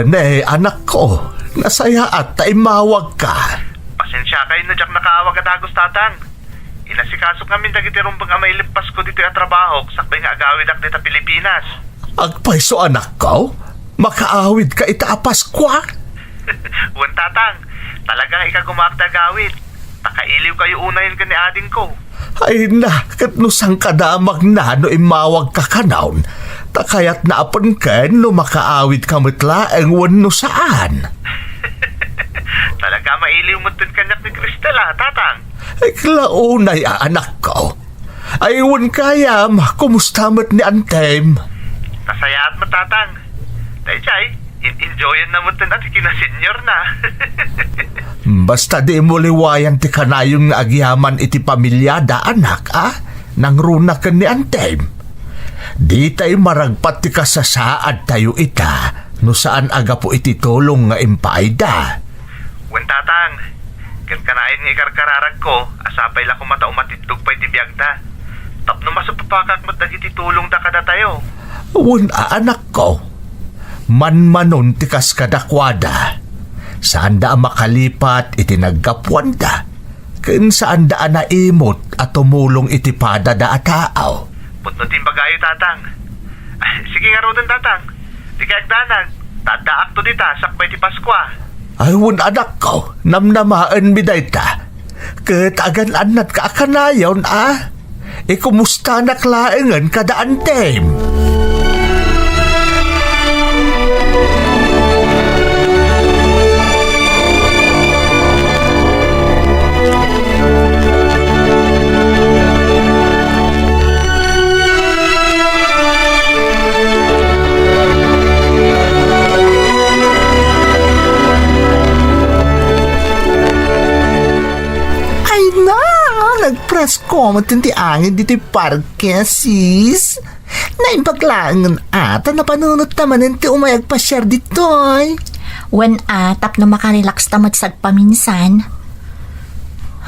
Ne, anakko, nasayaat ta immawagka. Pasensiakay no diak nakaawag a dagus, Tatang. Inasikasok ngamin dagiti rumbeng a mailippasko ditoy a trabahok sakbay nga agawidak dita Pilipinas. Agpayso, anakko? Makaawidka ita a Paskua? Wen, Tatang. Talaga nga ikagumaak ti agawid. Ta kailiwkayo unayen ken ni adingko. Ay na, ket no saan ka damagna no immawagka kanon, ta kayatna a penken no makaawidka met laeng wenno saan. Talaga mailiw metten kaniak ni Cristel, a, Tatang. Ay, kla unay a, anakko. Ay, wen kayam, kumusta met ni Antem? Nasayaat met, Tatang. Daydiay, in-enjoyen na metten a ti kinaseniorna. Basta dimo liwayan ti kanayon nga agyaman iti pamiliada, anak, a? Nangruna ken ni Antem. Ditay maragpat ti kasasaadtayo ita no saan a gapu iti tulong nga impaayda. Wen, Tatang, ket kanayon nga ikarkararagko a sapay la koma ta umatiddog pay ti biagda. Tapno masupapakak met dagiti tulongda kadatayo. Wen a, anakko, manmanon ti kas kadakuada. Saanda a makalipat iti naggapuanda, ken saanda a naimut a tumulong iti padada a tao. Pudno ti imbagayo, Tatang. Ay, sige ngaruden, Tatang. Dikay agdanag. Ta addaakto dita sakbay ti Paskua. Ay, wen, anakko, namnamaenmi dayta. Ket agan-annatka a kanayon, a? Ikumustanak laengen kada Antem. Ay na, nagpresko met ti angin ditoy parke, sis. Naimbag laengen a ta napanunot ta manen ti umay agpasiar ditoy. Wen a, tapno makarelax ta met sagpaminsan.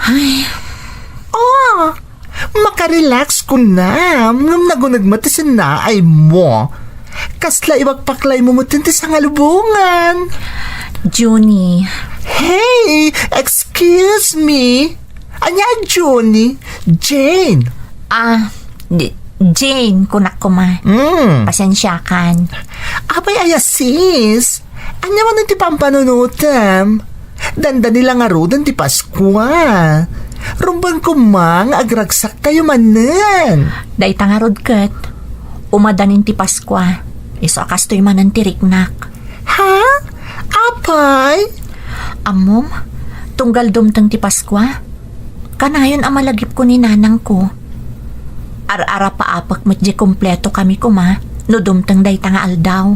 Ay. Oh, makarelax kunam ngem naguneg met ti sennaaymo. Kasla ipakpaklaymo met ti sangalubongan. Junie. Hey, excuse me. Ania, Junie? Jane. Ah, di, Jane, kunak koma. Mm. Pasensiakan. Apay aya, sis? Ania manen ti pampanunotem? Dandani la ngaruden ti Paskua. Rumbeng koma nga agragsaktayo manen. Dayta ngarud ket, umadanin ti Paskua. Isu a kastoy manen ti riknak. Ha? Apay? Ammom, tunggal dumteng ti Paskua, kanayon a malagipko ni nanangko. Ar-arapaapek met diay kumpleto kami koma no dumteng dayta nga aldaw.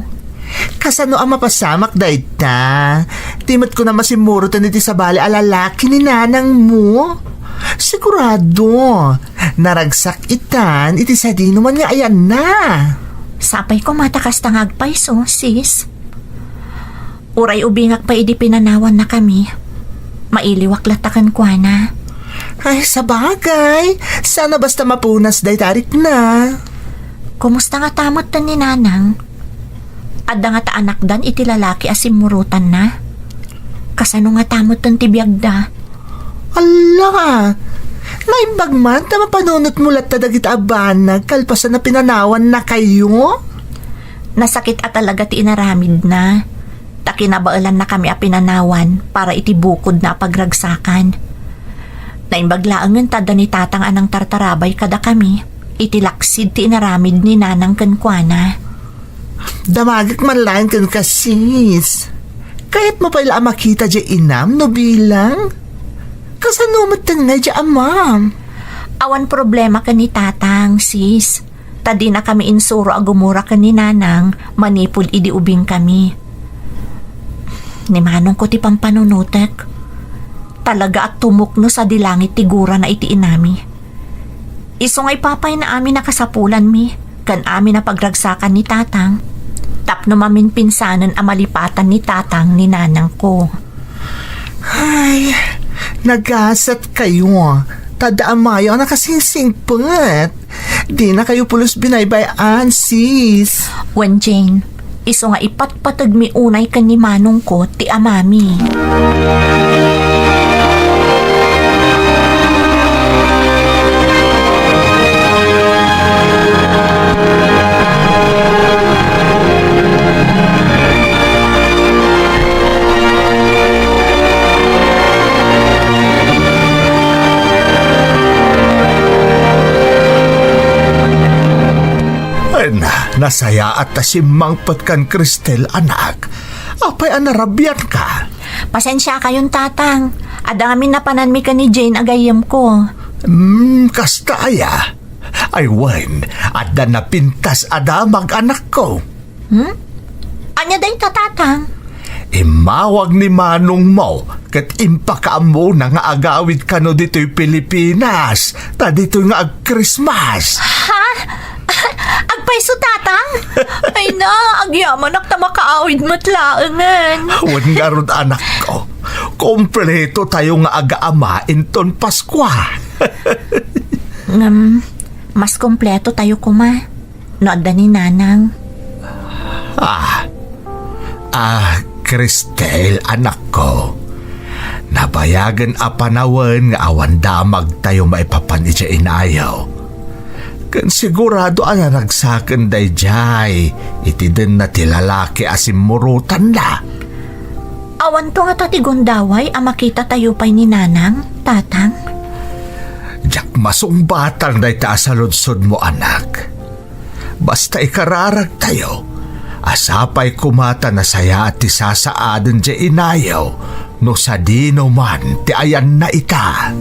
Kasano a mapasamak dayta? Di met kunam a simmuroten iti sabali a lalaki ni nanangmo? Sigurado, naragsak itan iti sadinoman nga ayanna. Sapay koma ta kasta nga agpayso, sis. Uray ubingak pay idi pinanawannakami, mailiwak latta kenkuana. Ay, sabagay, saan a basta mapunas dayta a rikna. Kumusta ngata metten ni Nanang? Adda ngata anakdan iti lalaki a simmurotanna? Kasano ngata metten ti biagda? Alla! Naimbag man ta mapanunotmo latta dagita a banag kalpasan a pinanawannakayo? Nasakit a talaga ti inaramidna, ta kinabaelannakami a pinanawan para iti bukodna a pagragsakan. Naimbag laengen ta adda ni Tatang a nangtartarabay kadakami iti laksid ti inaramid ni Nanang kenkuana. Damagek man laeng kenka, sis. Kayatmo pay la a makita diay inam no bilang? Kasano metten ngay diay amam? Awan problema ken ni Tatang, sis. Ta dinakami insuro a gumura ken ni Nanang manipud idi ubingkami. Ni manongko ti pampanunotek. Talaga a tumukno sadi langit ti gurana iti inami. Isu nga ipapayna amin a kasapulanmi ken amin a pagragsakan ni Tatang, tapno maminpinsanen a malipatan ni Tatang ni Nanangko. Ay, nagasatkayo. Ta adda amayo a nakasingsingpet. Dinakayo pulos binaybay-an, sis. Wen, Jane, Isu nga ipatpategmi unay ken ni manongko ti amami. Wen, nasayaat ta simmangpet kan Cristel, anak. Apay a narabianka? Pasensiakayon, Tatang. Adda ngamin napananmi ken ni Jane a gayyemko. Hmm, kasta aya? Ay wen, adda napintas a damag, anakko. Hmm? Ania dayta, Tatang? Immawag ni manongmo ket impakaammona nga agawid kano ditoy Pilipinas, ta ditoy nga ag-Christmas. Ha? Agpayso, Tatang? Ay na, agyamanak ta makaawid met laengen. Wen ngarud, anakko, kompleto tayo nga agaama inton Paskua. Ngem, mas kompleto tayo koma no adda ni Nanang. Ah, ah, Cristel, anakko, nabayagen a panawen nga awan damagtayo maipapan idiay inayo. Ken sigurado a naragsaken daydiay iti denna ti lalaki a simmurotanna. Awanto ngata ti gundaway a makitatayo pay ni Nanang, Tatang? Diak masungbatang dayta a saludsodmo, anak. Basta ikararagtayo a sapay koma ta nasayaat ti sasaaden diay inayo no sadino man ti ayanna ita.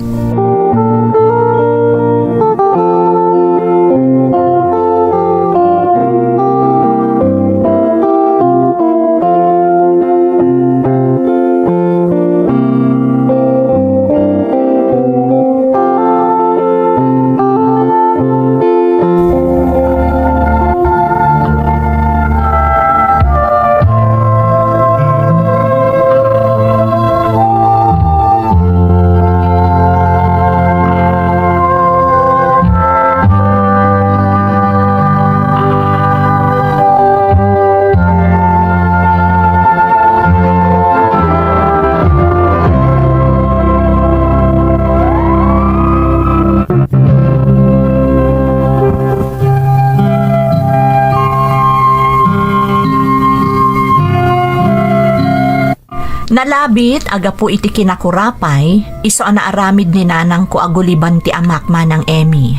Nalabit a gapu iti kinakurapay, isu a naaramid ni nanangko a guliban ti amak, Manang Emmy.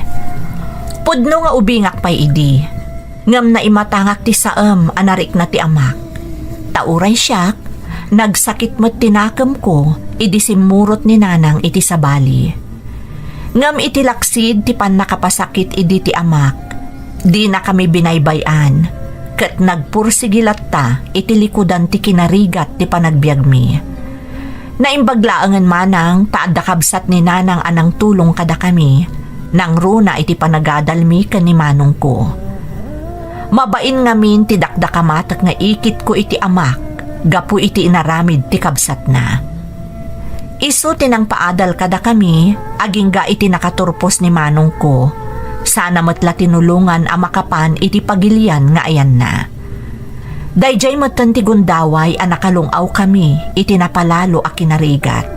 Pudno nga ubingak pay idi, ngem naimatangak ti saem a narikna ti amak. Ta uray siak, nagsakit met ti nakemko idi simmurot ni nanang iti sabali. Ngem iti laksid ti pannakapasakit idi ti amak, dinakami binaybay-an, ket nagpursigi latta iti likudan ti kinarigat ti panagbiagmi. Naimbag laengen manang ta adda kabsat ni nanang a nangtulong kadakami, nangruna iti panagadalmi ken ni manongko. Mabain ngamin ti dakdakamatek nga ikitko iti amak gapu iti inaramid ti kabsatna. Isu ti nangpaadal kadakami agingga iti nakaturpos ni manongko. Sana met la tinulongan a makapan iti pagilian nga ayanna. Daydiay metten ti gundaway a nakalung-awkami iti napalalo a kinarigat.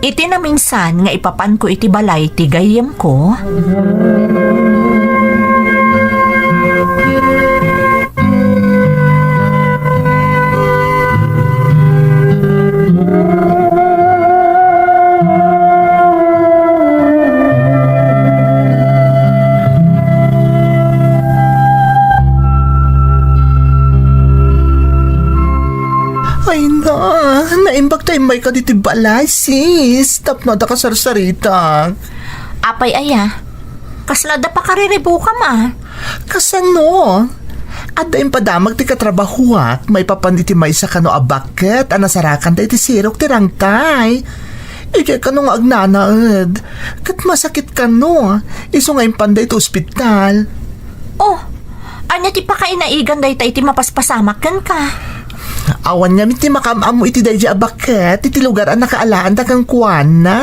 Iti naminsan nga ipapanko iti balay ti gayyemko, Ay na, naimbag ta immayka ditoy balay, sis. Tapno adda kasarsarita. Apay aya? Kasla adda pakariribukam a? Kasano? Adda impadamag ti katrabahuak maipapan iti maysa kano a baket a nasarakanda iti sirok ti rangtay. Idiay kano nga agnanaed. Ket masakit kano. Isu nga impanda iti ospital. Oh, ania ti pakainaigan dayta iti mapaspasamak kenka? Awan ngamin ti makaam-ammo iti daydiay a baket iti lugar a nakaalaanda kenkuana.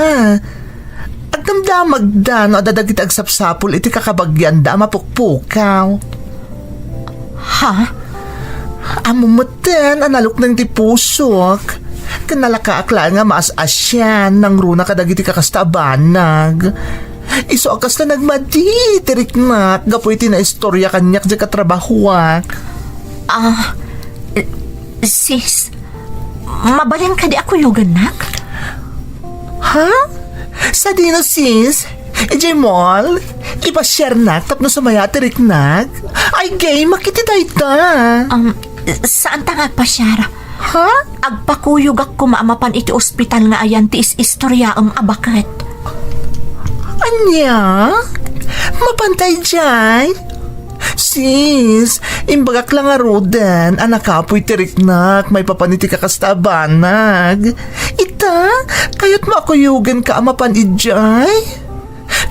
Agdamdamagda no adda dagiti agsapsapul iti kakabagianda a mapukpukaw. Ha? Ammom metten a nalukneng ti pusok. Ken nalakaak laeng nga maas-asian nangruna kadagiti kakasta a banag. Isu a kasla nagmadi ti riknak gapu iti naistorya kaniak diay katrabahoak. Ah, sis, mabalin kadi a kuyogennak? Ha? Sadino, sis? Idiay mall? Ipasiarnak tapno sumaya ti riknak? Ay, game ak iti dayta. Um, saanta nga agpasiar. Ha? Agpakuyogak koma a mapan iti ospital nga ayan ti is-istoriaem a baket. Ania? Mapanta idiay? Sis, imbagak la ngaruden a nakapuy ti riknak maipapan iti kakasta a banag. Ita, kayatmo a kuyogenka a mapan idiay?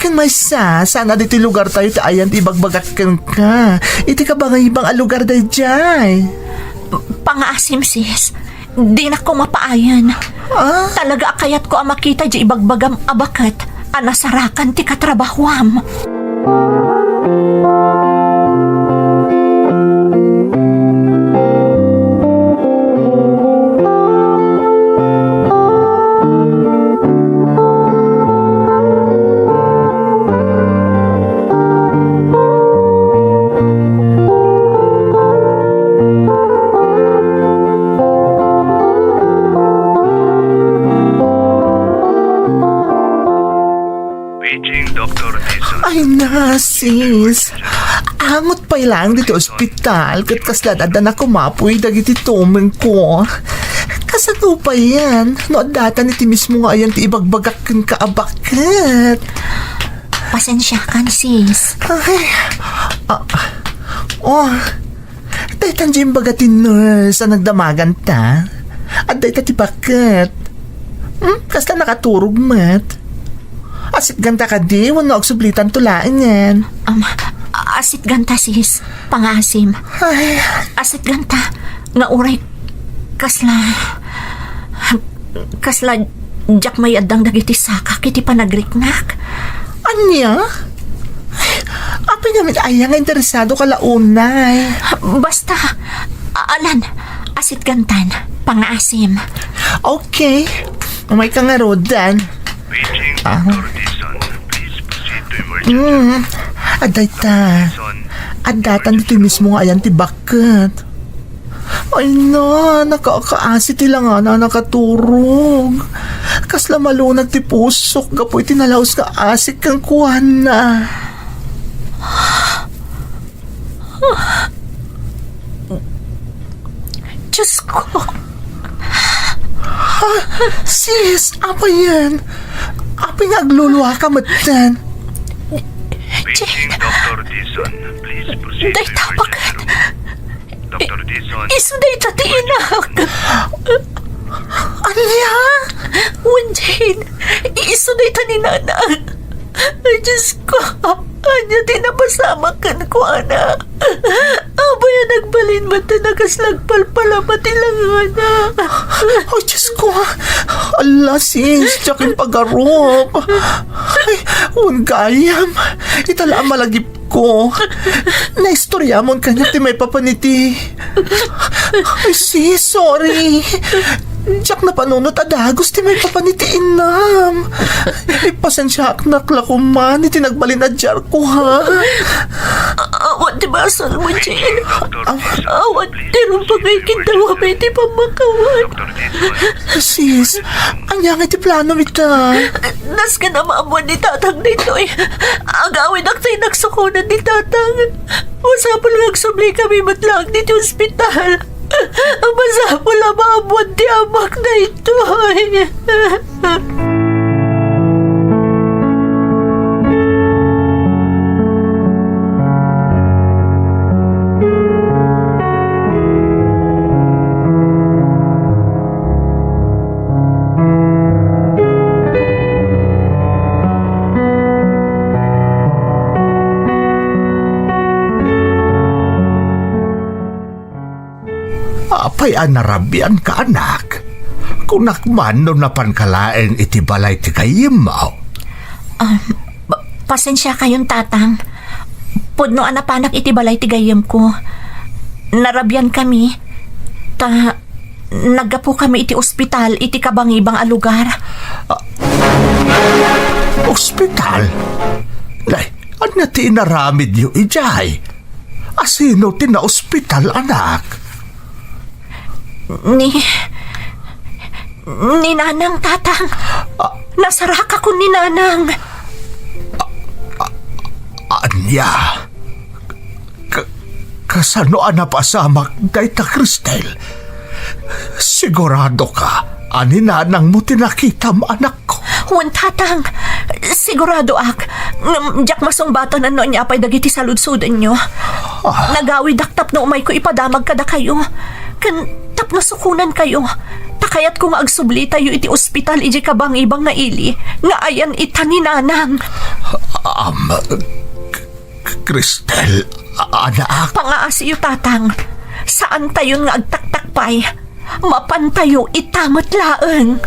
Ken maysa, saan a ditoy lugartayo ti ayan ti ibagbagak kenka iti kabangaybang a lugar daydiay. Pangaasim, sis. Dinak koma paayen. Ah? Talaga a kayatko a makita diay ibagbagam a baket a nasarakan ti katrabahoam. Paging Doktor Dizon. Ay na, sis. Angot pay laeng ditoy ospital, ket kasla adda nakapuy dagiti tumengko. Kasano payen, no addatan iti mismo nga ayan ti ibagbagak kenka a baket? Pasensiakan, sis. Ay, ah, oh, Daytan diay imbaga ti nurse a nagdamaganta. Adda ita ti baket. Hmm? Kasla nakaturog met. Asitganta kadi wenno agsublitanto laengen? Um, asitganta, sis. Pangaasim. Ay. Asitganta. Nga uray kasla, kasla diak may-addang dagiti sakak iti panagriknak. Ania? Apay ngamin aya nga interesadoka la unay? Basta, a-, alan, asitgantan, pangaasim. Okay. Umayka ngaruden. Paging Ah. Doktor Dizon, please proceed to emergency. Hmm. Adda ita. Dizon. Addatan ditoy mismo nga ayan ti baket. Ay na, nakaakaasi ti langana a nakaturog. Kasla malunag ti pusok gapu iti nalaus nga asik kenkuana. Diyos ko. Ha? Sis, apay yen? Apay nga agluluaka metten? Paging Doktor Dizon, please proceed to emergency room. Doktor Dizon. Isu dayta ti inak. Ania? Wen Jane, isu dayta ni Nana. Ay, Diyos ko, ania ti napasamak kenkuana? Apay a nagbalin met ti nakaslagpalpalama ti langana. Ay, Diyos ko. Ala, sis, diak impagarup. Ay, wen gayam. Ita la a malagip ko. Naistoriamon kaniak ti maipapan iti, ay, sis, sorry. Diak napanunot a dagus ti maipapan iti inam. Ipasensiaaknak la koma iti nagbalin a diarko, ha? A-, awan ti basolmo, Jane. Aw. Awan ti rumbeng nga ikiddawam iti pammakawan. Sis, ania nga iti planom ita? Nasken a maammuan ni Tatang daytoy. Agawidak ta inaksukonan ni Tatang. Masapul nga agsubli kami met laeng ditoy ospital. Masapul a maammuan ti amak daytoy. Apay a narabianka, anak? Kunak man no napanka laeng iti balay ti gayyemmo. Ah, pa-, pasensiakayon, Tatang. Pudno a napanak iti balay ti gayyemko. Narabian kami. Ta, naggapukami iti ospital iti kabangibang a lugar. Ah, ospital? Nay, ania ti inaramidyo idiay? Asino ti naospital, anak? Ni, ni Nanang, Tatang. Ah. Nasarakakon ni Nanang. Ania? Ka-, kasano a napasamak dayta, Cristel? Siguradoka a ni Nanangmo ti nakitam, anakko? Wen, Tatang. Siguradoak. Ngem diak masungbatan no ania pay dagiti saludsodenyo. Ah. Nagawidak tapno umayko ipadamag kadakayo. Ken tapno sukonankayo. Ta kayatko nga agsublitayo iti ospital idiay kabangibang nga ili nga ayan ita ni Nanang. Am, K-, Cristel, a-, anak. Pangaasiyo, Tatang. Saantayon nga agtaktakpay. Mapantayo ita met laeng.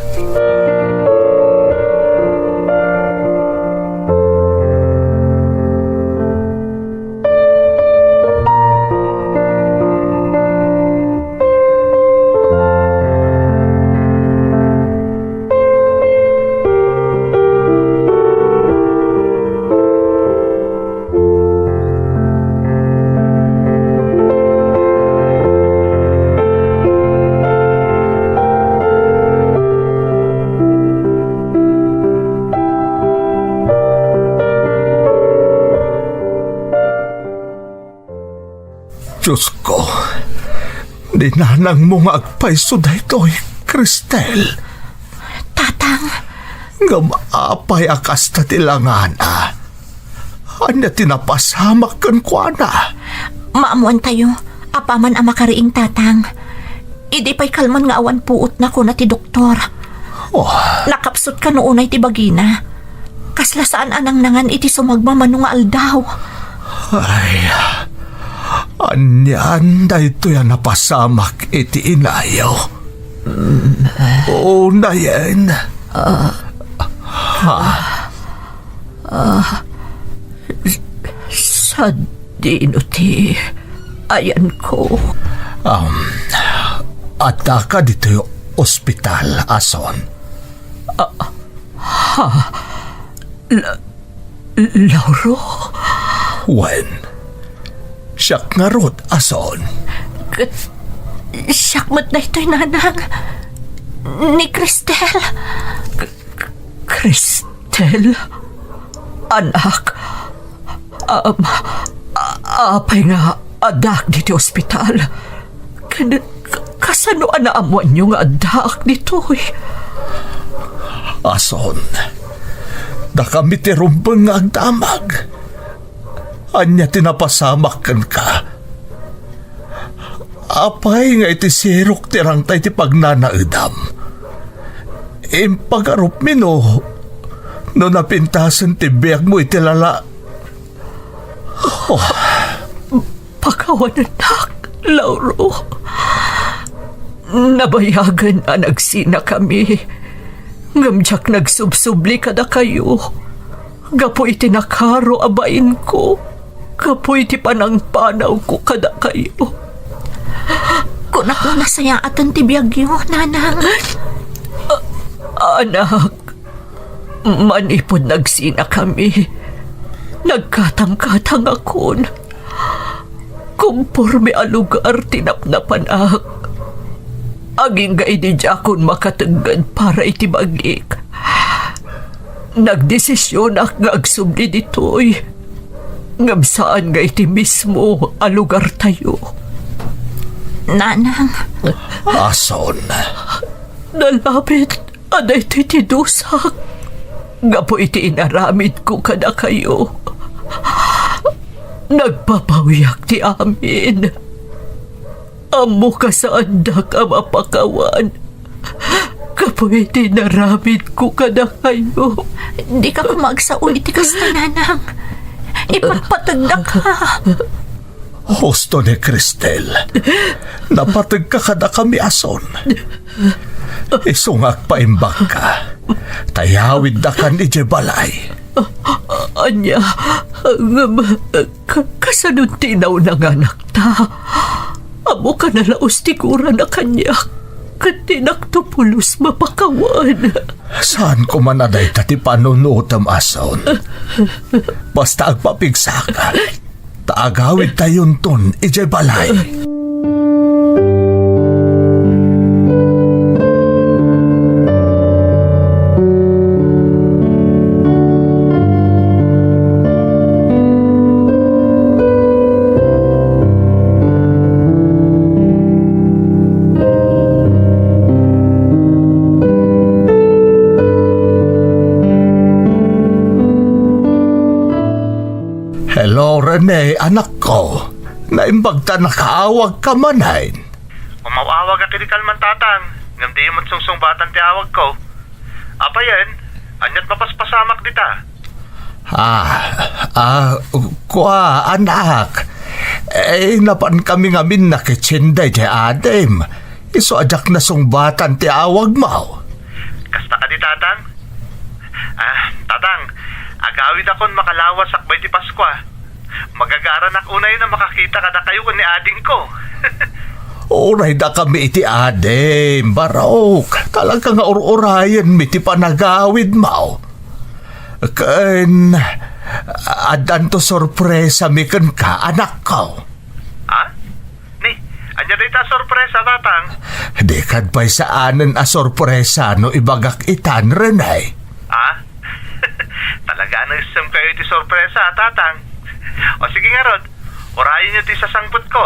Diosko, ni Nanangmo nga agpayso daytoy, Cristel. Tatang. Ngem apay a kasta ti langana? Ania ti napasamak kenkuana? Maammoantayo, apaman a makariing, Tatang. Idi pay kalman nga awan puotna, kuna ti doktor. Oh. Nakapsut kano unay ti bagina. Kasla saan a nangnangan iti sumagmamano nga aldaw. Ay, anian daytoy a napasamak iti inayo? Unayen. Ah. Ha? Ah, sadino ti ayanko? Um, addaka ditoy ospital, Ason. Ah, ha? La-, Lauro? Wen, siak ngarud, Ason. Ket siak met daytoy, Nanang. Ni Cristel. Cristel? Anak? Am, a-, apay nga addaak ditoy ospital? Ken ka-, kasano a naammoanyo nga addaak ditoy? Ason, dakami ti rumbeng nga agdamag. Ania ti napasamak kenka? Apay nga iti sirok ti rangta iti pagnanaedam? Impagarupmi no, no napintasen ti biagmo iti lala-, Oh. Pakawanennak, Lauro. Nabayagen a nagsinakami, ngem diak nagsubsubli kadakayo gapu iti nakaro a bainko, gapu iti panangpanawko kadakayo. Kunak no nasayaaten ti biagyo, Nanang. A-, anak, manipud nagsinakami, nagkatangkatangakon. Komporme a lugar ti napnapanak. Agingga idi diakon makategged para iti bagik, nagdesisionak nga agsubli ditoy, ngem saan nga iti mismo a lugartayo. Nanang. Ason. Nalabit a daytoy ti dusak gapu iti inaramidko kadakayo. Nagpapawiak ti amin. Ammok a saandak a mapakawan gapu iti inaramidko kadakayo. Dika koma agsao iti kasta, Nanang. Ipatpategdak, ha? Husto ni Cristel. Napategka kadakami, Ason. Isu nga agpaimbagka, ta iyawiddakan idiay balay. Ania, ngem, ka-, kasano ti nauna nga anakta? Ammok a nalaus ti gurana kaniak, ket dinakto pulos mapakawan. Saan koma a dayta ti panunotem, Ason. Basta agpapigsaka, ta agawidtayonton idiay balay. Hello, Rene, anakko. Naimbag ta nakaawagka manen. Umaw-awagak idi kalman, Tatang, ngem diyo met sungsungbatan ti awagko. Apayen, aniat mapaspasamak dita? Ah, ah, kua, anak. Eh, napankami ngamin nakitsenda iti adim. Isu a diak nasungbatan ti awagmo. Kasta kadi, Tatang? Ah, Tatang, agawidakon makalawas sakbay ti Paskua. Magagaranak unay a makakita kadakayo ken ni adingko. Uray dakami iti adim, Barok. Talaga nga ur-urayenmi ti panagawidmo. Ken addanto sorpresami kenka, anakko. Ha? Ni, ania dayta a sorpresa, Tatang? Dikad pay saanen a sorpresa no ibagak itan, Rene. Ha? Talaga a naisem kayo iti sorpresa, Tatang. O sige ngarud, urayenyo ti sasangpetko.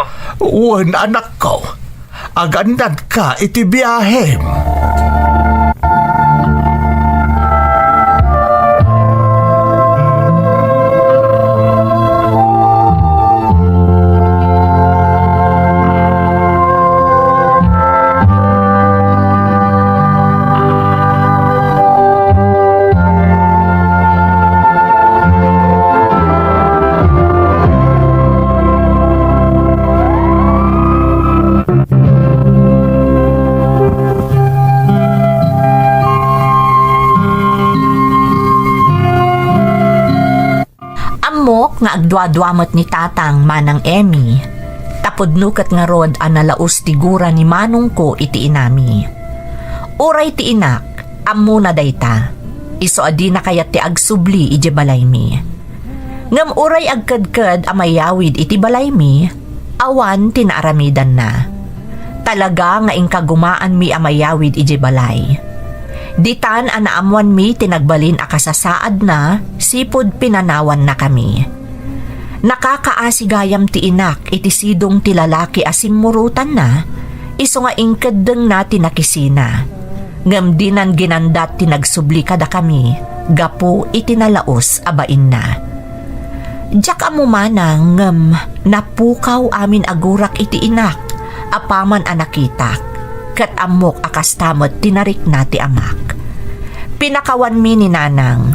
Wen, anakko. Agannadka iti biahem. Ammok nga agduadua met ni Tatang manang Emmy, ta pudno ket ngarud a nalaus ti gura ni manongko iti inami. Uray ti inak, ammona dayta. Isu a dina kayat ti agsubli idiay balaymi. Ngem uray agkedked a mayawid iti balaymi, awan ti naaramidanna. Talaga nga inkagumaanmi a mayawid idiay balay. Ditan a naammoanmi ti nagbalin a kasasaadna, sipud pinanawannakami. Nakakaasi gayam ti inak iti sidong ti lalaki a simmurotanna, isu nga inkeddengna ti nakisina. Ngem dinan ginandat ti nagsubli kadakami gapu iti nalaus a bainna. Diak ammo manang ngem napukaw amin a gurak iti inak apaman a nakitak, ket ammok a kasta met ti narikna ti amak. Pinakawanmi ni nanang,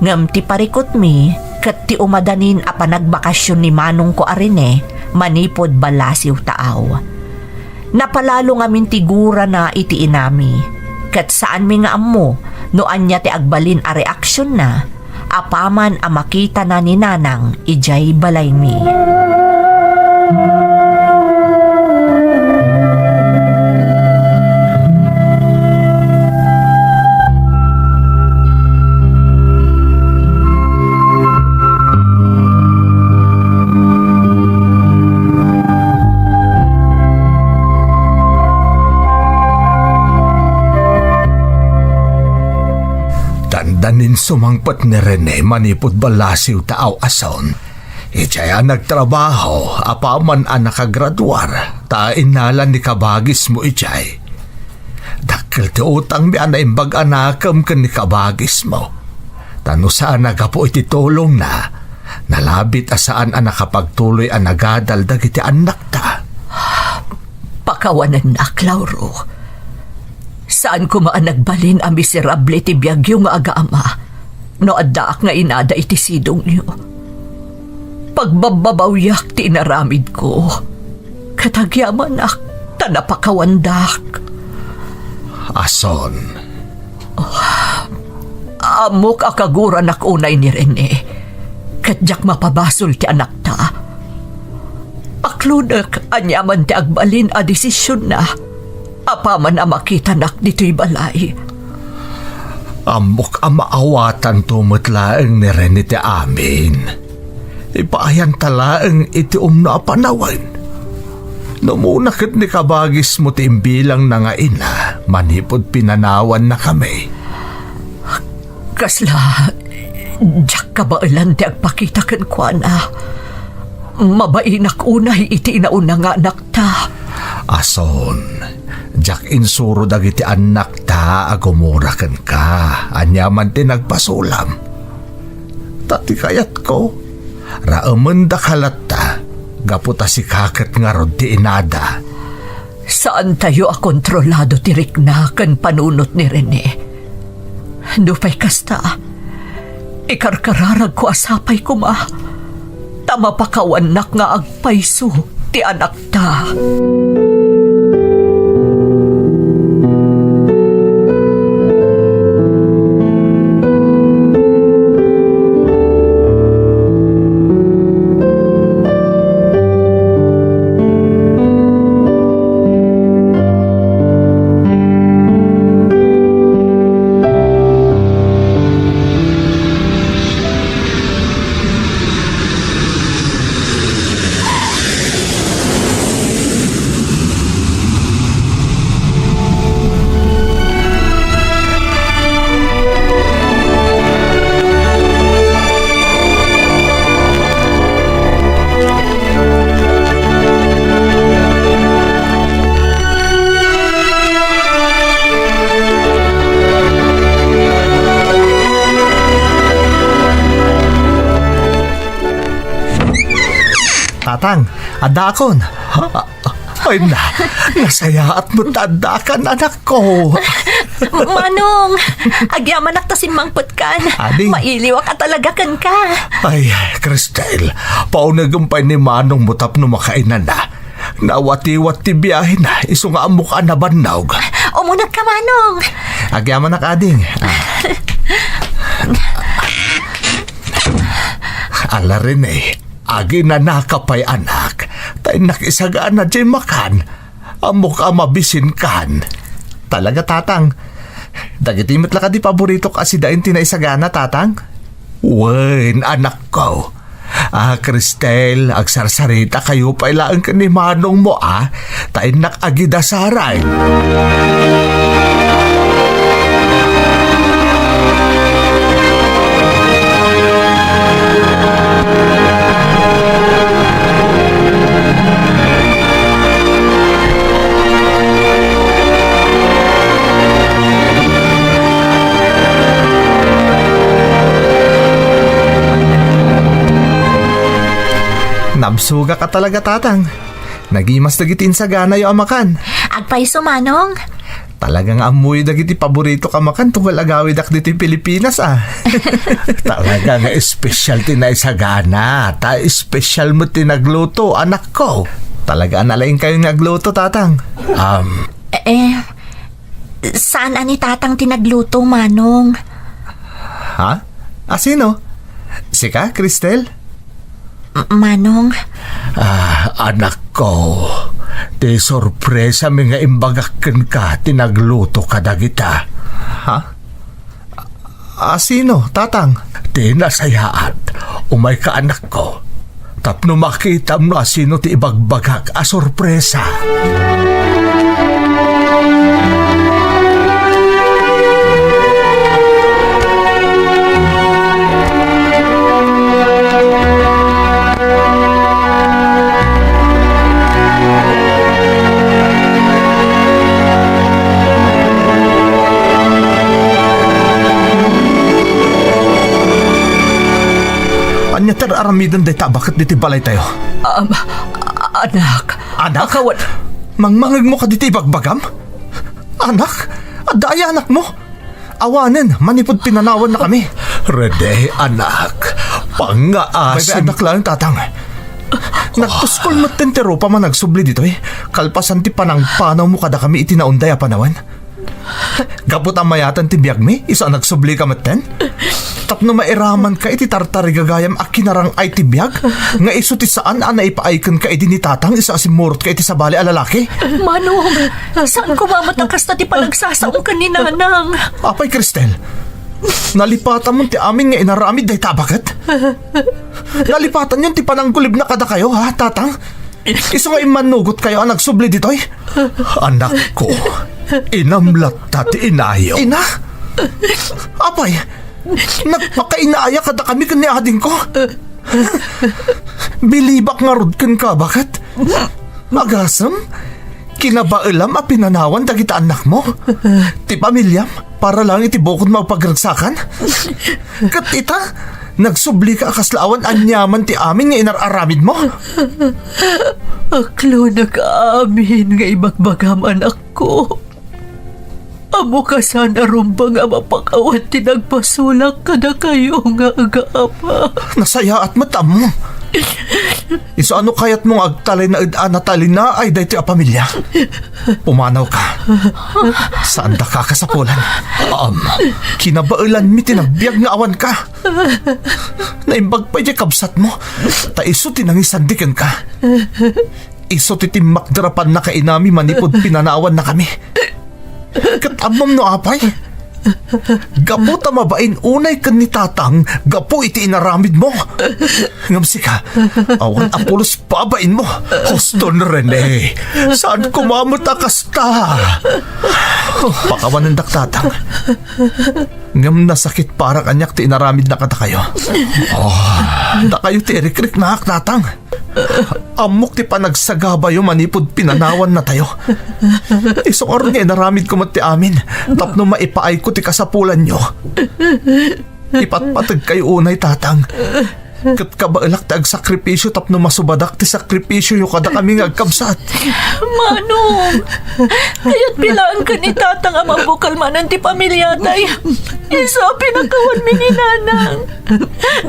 ngem ti parikutmi ket ti umadanin a panagbakasyon ni manongko a Rene manipud Balasiw Taaw. Napalalo ngamin ti gurana iti inami, ket saanmi nga ammo no ania ti agbalin a reaksionna apaman a makitana ni nanang idiay balaymi. Dandanin sumangpet ni Rene manipud Balasiw Taaw, Ason. Idiay a nagtrabaho apaman a nakagraduar, ta innalan ni kabagismo idiay. Dakkel ti utangmi a naimbag a nakem ken ni kabagismo. Ta no saan a gapu iti tulongna, nalabit a saan a nakapagtuloy a nagadal dagiti annakta. Pakawanennak, Lauro. Saan koma a nagbalin a miserable ti biagyo nga agama no addaak nga inada iti sidongyo. Pagbabbabawiak ti inaramidko, ket agyamanak ta napakawandak. Ason. Ammok a kaguranak unay ni Rene, ket diak mapabasol ti anakta. Ak-, Klodek aniaman ti agbalin a desisionna apaman a makitanak ditoy balay. Ammok a maawatanto met laeng ni Rene ti amin. Ipaayanta laeng iti umno a panawen. No umuna ket ni kabagismo ti imbilangna nga ina manipud pinanawannakami. Kasla, diak kabaelan ti agpakita kenkuana. Mabainak unay iti inauna nga anakta. Ason, diak insuro dagiti annakta a gumura kenka. Aniaman ti nagpasulam. Ta ti kayatko, raemendaka latta, gapu ta sika ket ngarud ti inada. Saantayo a kontrolado ti rikna ken panunot ni Rene. Nupay kasta, ikarkararagko a sapay koma, ta mapakawannak nga agpayso ti anakta. Tatang, addaakon. Ha? Ay na, nasayaat met ta addakan, anakko. Manong, agyamanak ta simmangpetkan. Adi. Mailiwak a talaga kenka. Ay, Cristel, paunegem pay ni Manongmo tapno makainana. Nawatiwat ti biahena, isu nga ammok a nabannog. Umunegka, Manong. Agyamanak, ading. Ah. Ala, Rene, aginanaka pay, anak, ta innak isagana diay makan. Ammok a mabisinkan. Talaga, Tatang. Dagiti met la kadi paboritok a sidain ti naisagana, Tatang? Wen, anakko. Ah, Cristel, agsarsaritakayo pay laeng ken ni Manongmo, a, ta innak agidasaran. Nabsogak a talaga, Tatang. Nagimas dagiti insaganayo a makan. Agpayso, Manong. Talaga nga ammoyo dagiti paboritok a makan tunggal agawidak ditoy Pilipinas, a. Talaga nga espesyal ti naisagana, ta espesyal met ti nagluto, anakko. Talaga a nalaingkayo nga agluto, Tatang. Um, Eh, saan a ni Tatang ti nagluto, Manong? Ha? A, sino? Sika, Cristel? M-, Manong? Ah, anakko, ti sorpresami nga imbagak kenka ti nagluto kadagita. Ha? A, sino, Tatang? Ti nasayaat, umayka, anakko, tapno makitam no a sino ti ibagbagak a sorpresa. Ania ti ar-aramiden dayta a baket ditoy balaytayo? Um, a-, anak. Anak? Akawan. Mangmangegmo kaditi ibagbagam? Anak? Adda aya anakmo? Awanen, manipud pinanawannakami. Rene, anak. Pangngaasim. Baybay-annak laeng, Tatang. Nagtuskol metten ti rupam a nagsubli ditoy, kalpasan ti panangpanawmo kadakami iti naunday a panawen. Gapu ta mayatan ti biagmi, isu a nagsublika metten? Tapno mairamanka iti tartarigagayam a kinarang-ay ti biag, nga isu ti saan a naipaaykenka idi ni Tatang isu a simmurotka iti sabali a lalaki? Manong, saan koma met a kasta ti panagsasaom ken ni Nanang? Apay, Cristel, nalipatanmon ti amin nga inaramid dayta a baket? Nalipatanyon ti pananggulibna kadakayo, ha, Tatang? Isu nga immannugotkayo a nagsubli ditoy? Anakko, inam latta ti inayo. Ina? Apay, nagpakainaaya kadakami ken ni adingko? Bilibak ngarud kenka, baket? Agasem, kinabaelam a pinanawan dagita annakmo, ti pamiliam, para laeng iti bukodmo a pagragsakan? Ket ita, nagsublika a kasla awan aniaman ti amin nga inar-aramidmo? Aklonek amin nga ibagbagam, anakko. Ammok a saan a rumbeng a mapakawan ti nagpasulak kadakayo nga agama. Nasayaat met, ammo. Isu a no kayatmo nga agtalinaed a natalinaay daytoy a pamilia, pumanawka. Saandaka a kasapulan. Aam, kinabaelanmi ti nagbiag nga awanka. Naimbag pay diay kabsatmo, ta isu ti nangisandi kenka. Isu ti timmakder a pannakainami manipud pinanawannakami. Ket ammom no apay? Gapu ta mabain unay ken ni Tatang gapu iti inaramidmo. Ngem sika, awan a pulos babainmo. Huston, Rene. Saan koma met a kasta? Pakawanendak, Tatang. Ngem nasakit para kaniak ti inaramidna kadakayo. Oh, dakayo ti irikriknak, Tatang. Ammok ti panagsagabayo manipud pinanawannatayo. Isu ngarud nga inaramidko met ti amin tapno maipaayko ti kasapulanyo. Ipatpategkayo unay, Tatang. Ket kabaelak ti agsakripisio tapno masubadak ti sakripisioyo kadakami nga agkabsat. Manong, kayat bilaen ken ni Tatang a mabukal manen ti pamiliatay. Isu a pinakawanmi ni Nanang.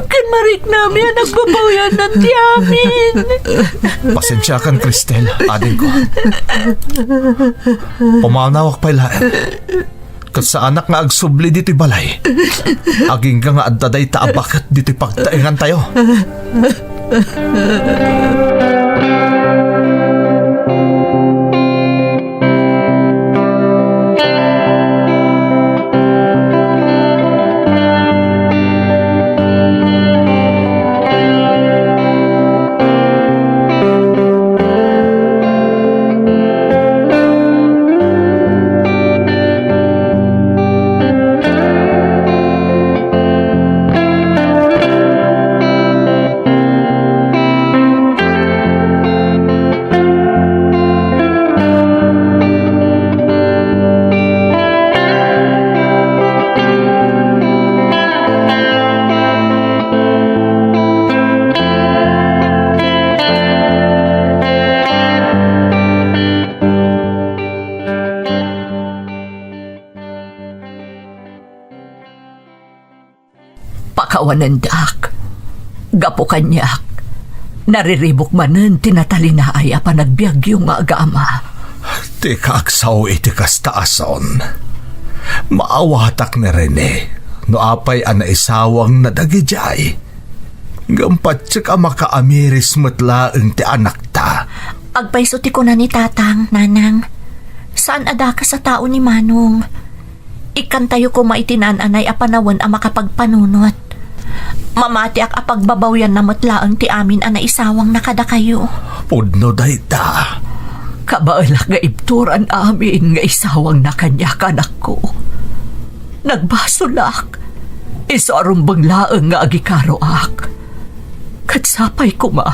Ken mariknami a nagbabawianan ti amin. Pasensiakan, Cristel, adingko. Pumanawak pay laeng. Ket saanak nga agsubli ditoy balay. Agingga nga adda dayta a baket ditoy pagtaengantayo. Pakawanendak. Gapu kaniak, nariribuk manen ti natalinaay a panagbiagyo nga agama. Dika agsao iti kasta a son. Maawatak ni Rene no apay a naisawangna dagidiay. Ngem patiek a makaamiris met laeng ti anakta. Agpayso ti kuna ni Tatang, Nanang. Saan a dakes a tao ni Manong. Ikkantayo koma iti naan-anay a panawen a makapagpanunot. Mamatiak a pagbabawianna met laeng ti amin a naisawangna kadakayo. Pudno dayta. Kabaelak nga ibturan amin nga isawangna kaniak, anakko. Nagbasolak. Isu a rumbeng laeng nga agikaroak. Ket sapay koma,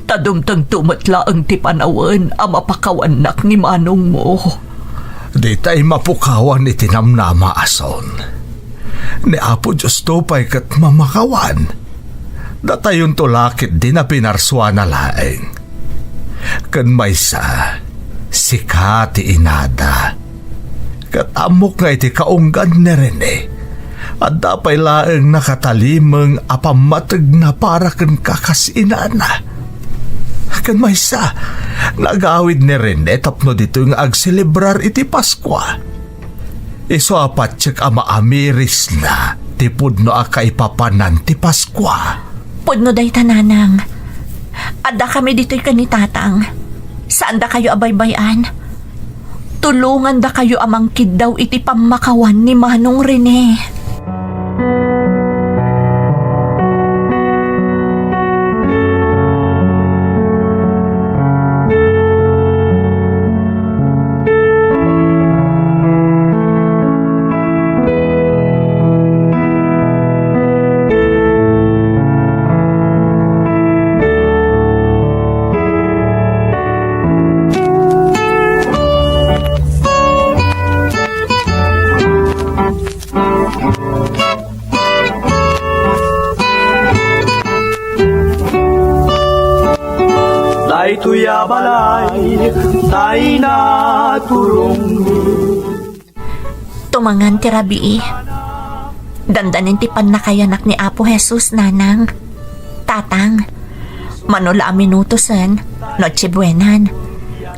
ta dumtengto met laeng ti panawen a mapakawannak ni manongmo. Ditay mapukawan iti namnama a son. Ni Apo Diosto pay ket mamakawan. Datayonto la ketdi a pinarsuana laeng. Ken maysa, sika ti inada. Ket ammok nga iti kaunggan ni Rene, adda pay laeng nakatalimeng a pammategna para kenka kas inana. Ken maysa, nagawid ni Rene tapno ditoy nga agselebrar iti Paskua. Isu a patiek a maamirisna ti pudno a kaipapanan ti Paskua. Pudno dayta, Nanang. Addakami ditoy ken ni Tatang. Saandakayo a baybay-an. Tulongandakayo a mangkiddaw iti pammakawan ni Manong Rene. Daytoy a balay, tay naturong. Tumangan ti rabii. Dandanin ti pannakayanak ni Apo Jesus, Nanang. Tatang, mano la a minutosen, Noche Buenan.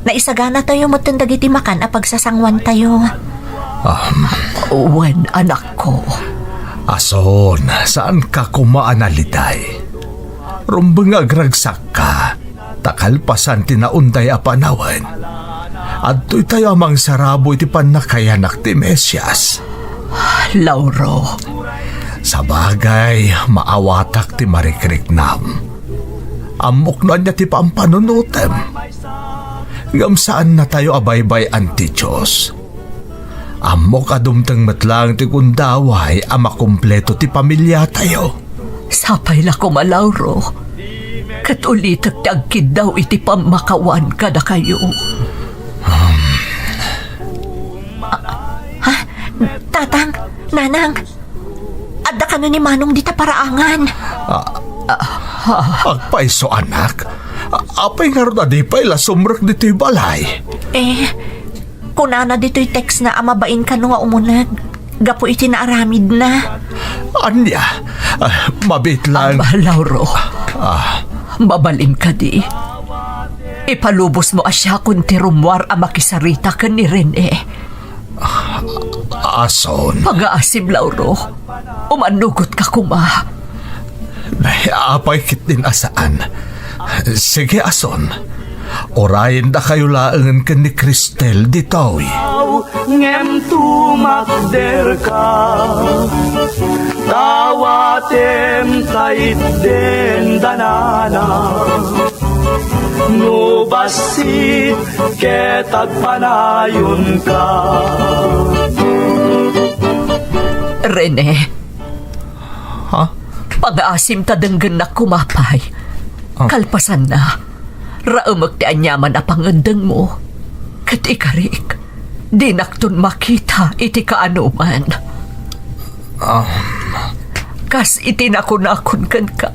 Naisaganatayo metten dagiti makan a pagsasanguantayo. Um. Wen, anakko. Ason, saanka koma a naliday? Rumbeng nga agragsakka, ta kalpasan ti naunday a panawen, adtoytayo a mangsarabo iti pannakayanak ti Mesias. Lauro. Sabagay, maawatak ti marikriknam. Ammok no ania ti pampanunotem. Ngem saannatayo a baybay-an ti Dios. Ammok a dumteng met laeng ti gundaway a makumpleto ti pamiliatayo. Sapay la koma, Lauro, ket ulitek ti agkiddaw iti pammakawan kadakayo. Ah, ah, Tatang, Nanang, adda kano ni Manong dita paraangan. Ah, agpayso, anak. A-, apay ngarud a di pay la sumrek ditoy balay? Eh, kunana ditoy text na a mabain kano nga umuneg gapu iti naaramidna. Ania? Ah, mabiit lang. Aba, Lauro. Ah. Mabalin kadi? Ipalubosmo a siakon ti rummuar a makisarita ken ni Rene. Ason? Pagaasim, Lauro. Umannugotka koma. Nay, apay ketdin a saan. Sige, ason. Urayendakayo laengen ken ni Cristel ditoy. Ngem tumakderka, dawatem ta itden danana. No bassit ket agpanayonka. Rene. Ha? Pagaasim ta denggennak koma pay. Ah. Kalpasanna, raemek ti aniaman a pangendengmo. Ket ikarik, dinakton makita iti kaanoman. Ah. Kas iti nakunakon kenka,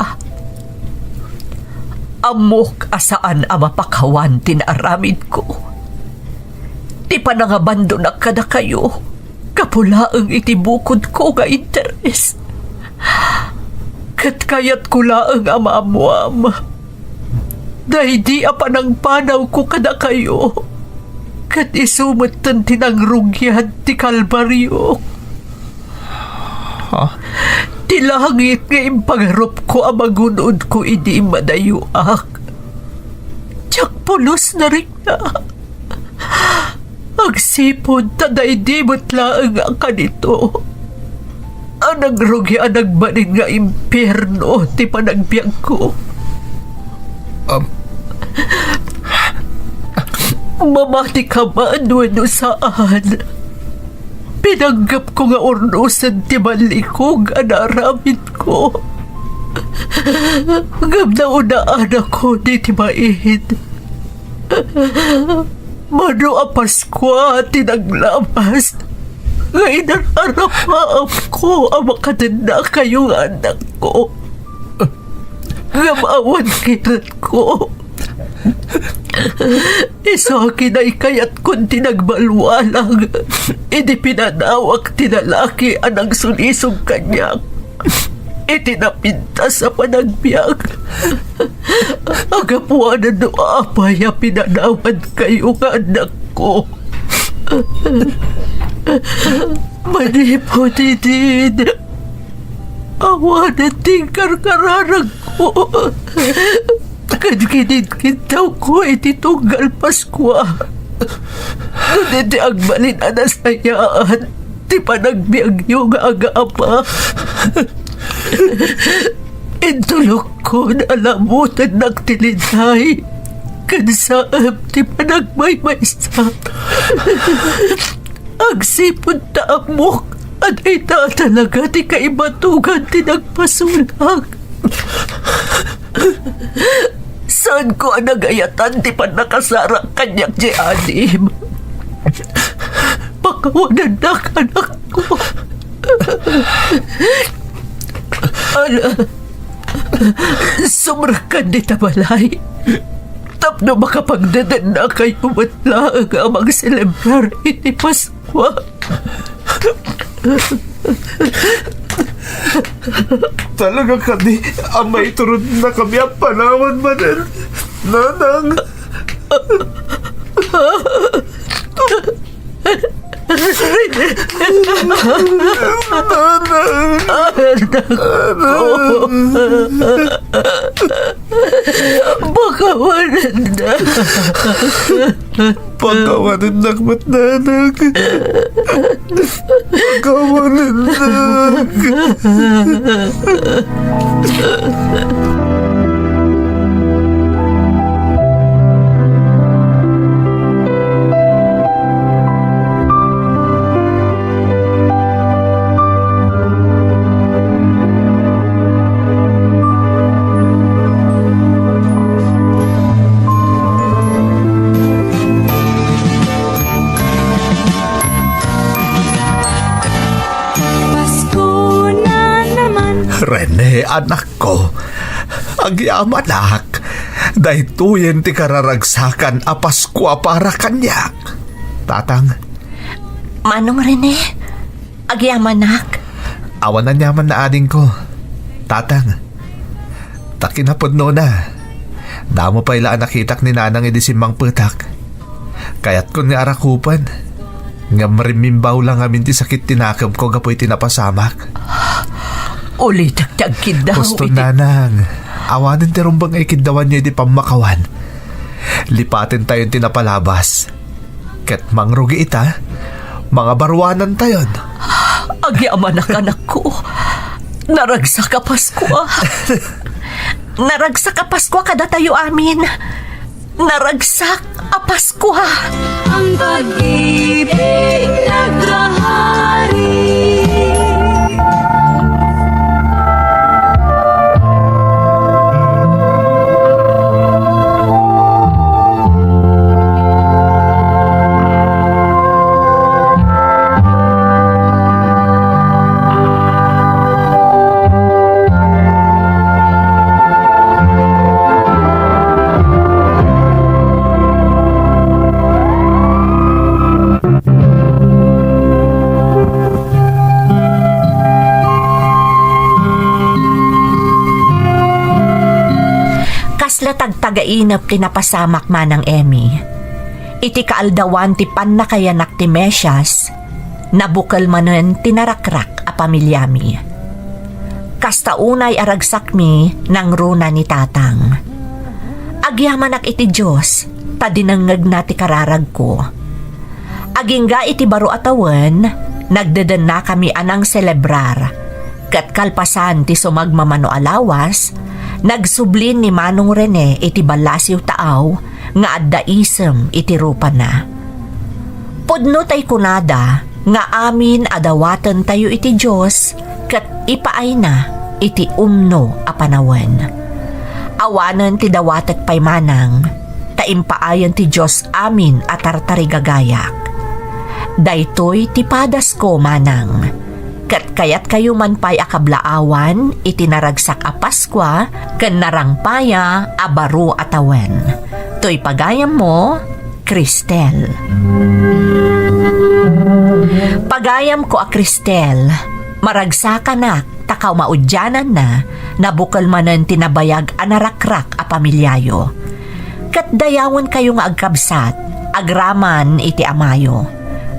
ammok a saan a mapakawan ti naaramidko. Ti panangabandonak kadakayo, gapu laeng iti bukodko nga interes. Ket kayatko laeng a maammoam daydi a panangpanawko kadakayo, ket isu metten ti nangrugian ti kalbario. Ha? Ti langit nga impagarupko a magun-odko idi immadayoak. Diak pulos narikna. Agsipud ta daydi met laeng a kanito a nangrugi a nagbalin nga impierno ti panagbiagko. Um. Mamatika man wenno saan, pinanggepko nga urnosen ti ballikog a naaramidko. Ngem naunaanakon iti bain. Mano a Paskua ti naglabas nga inararapaamko a makadennakayo nga annakko. Ngem awan kiretko. Isu a kinaykayatkon ti nagbalwalang idi pinanawak ti lalaki a nangsulisog kaniak iti napintas a panagbiag. Gapuanan no apay a pinanawankayo nga annakko. Manipud idin, Awanen ti inkarkararagko. Ken kinidkidawko iti tunggal Paskua. Ngem iti agbalin a nasayaat ti panagbiagyo nga agama, intulokon a labutennak ti liday ken saem ti panagmaymaysa. Agsipud ta ammok a dayta talaga ti kaibatugan ti nagpasulak. Saanko a nagayatan ti pannakasarak kaniak diay anim. Pakawanennak, anakko. Ala, sumrekkan dita balay tapno makapagdedennakayo met laeng a mangselebrar iti Paskua. Talaga kadi a maituronnakami a panawan manen, Nanang? Nanang! Anak ko! Pakawanennak! Pakawanennak met, Nanang! Pakawanennak! Pasko na naman. Rene, anakko, agyamanak. Daytoyen ti kararagsakan a Paskua para kaniak. Tatang. Manong Rene, agyamanak. Awan aniamanna, adingko. Tatang, ta kinapudnona, damo pay la a nakitak ni Nanang idi simmangpetak. Kayatkon nga arakupen, ngem rimmimbaw la ngamin ti sakit ti nakemko gapu iti napasamak. Ulitek ti agkiddaw iti... Huston, Nanang. Awanen ti rumbeng a ikiddawanyo iti pammakawan. Lipatentayon ti napalabas. Ket mangrugi ita, mangabaruanantayon. Agyamanak, anakko. Naragsak a Paskua. Naragsak a Paskua kadatayo amin. Naragsak a Paskua. Ang pag-ibig naghahari. Kasla tagtagainep ti napasamak, Manang Emmy. Iti kaaldawan ti pannakayanak ti Mesias, nabukel manen ti narakrak a pamiliami. Kasta unay a ragsakmi nangruna ni Tatang. Agyamanak iti Dios ta dinengngegna ti kararagko. Agingga iti baro a tawen, nagdedennakami a nangselebrar, ket kalpasan ti sumagmamano a lawas, nagsublin ni Manong Rene iti ballasiw taaw nga adda isem iti rupana. Pudno tay kunada nga amin a dawatentayo iti Dios ket ipaayna iti umno a panawen. Awanen ti dawatek pay, Manang, ta impaayen ti Dios amin a tartarigagayak. Daytoy ti padasko, Manang. Ket kayatkayo man pay a kablaawan iti naragsak a Paskua ken narangpaya a baro a tawen. Toy pagayammo, Cristel. Pagayamko a Cristel, maragsakanak ta kaumaudiananna, nabukel manen ti nabayag a narakrak a pamiliayo. Ket dayawenkayo nga agkabsat, agraman iti amayo.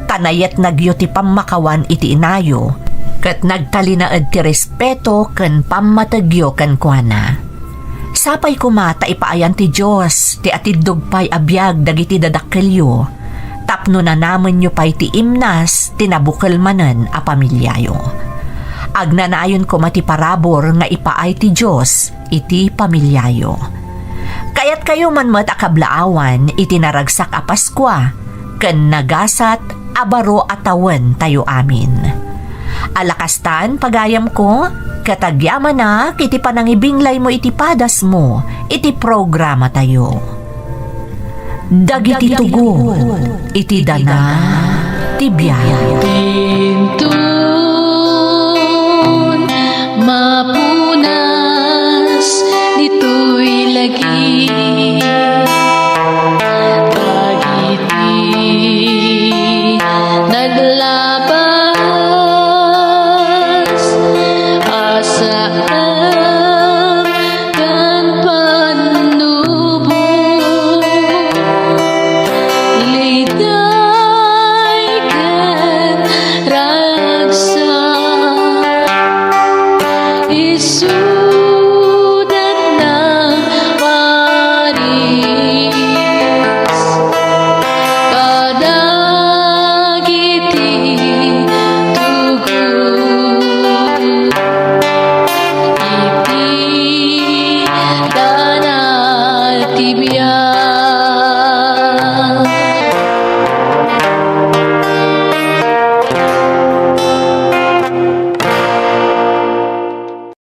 Ta nayetnagyo ti pammakawan iti inayo, ket nagtalinaed ti respeto ken pammategyo kenkuana. Sapay koma ta ipaayan ti Dios ti atiddog pay a biag dagiti dadakkelyo, tapno nanamenyo pay ti imnas ti nabukel manen a pamiliayo. Agnanayon koma ti parabur nga ipaay ti Dios iti pamiliayo. Kayatkayo man met a kablaawan iti naragsak a Paskua ken nagasat a baro a tawentayo amin. Ala kastan, pagayamko, ket agyamanak iti panangibinglaymo iti padasmo iti programatayo. Dagiti tugot iti dana ti biag. Inton mapunas ditoy lagi, dagiti naglabas a saan ken pannubo, liday ken ragsak, isuda nang paris kadagiti tugot iti dana ti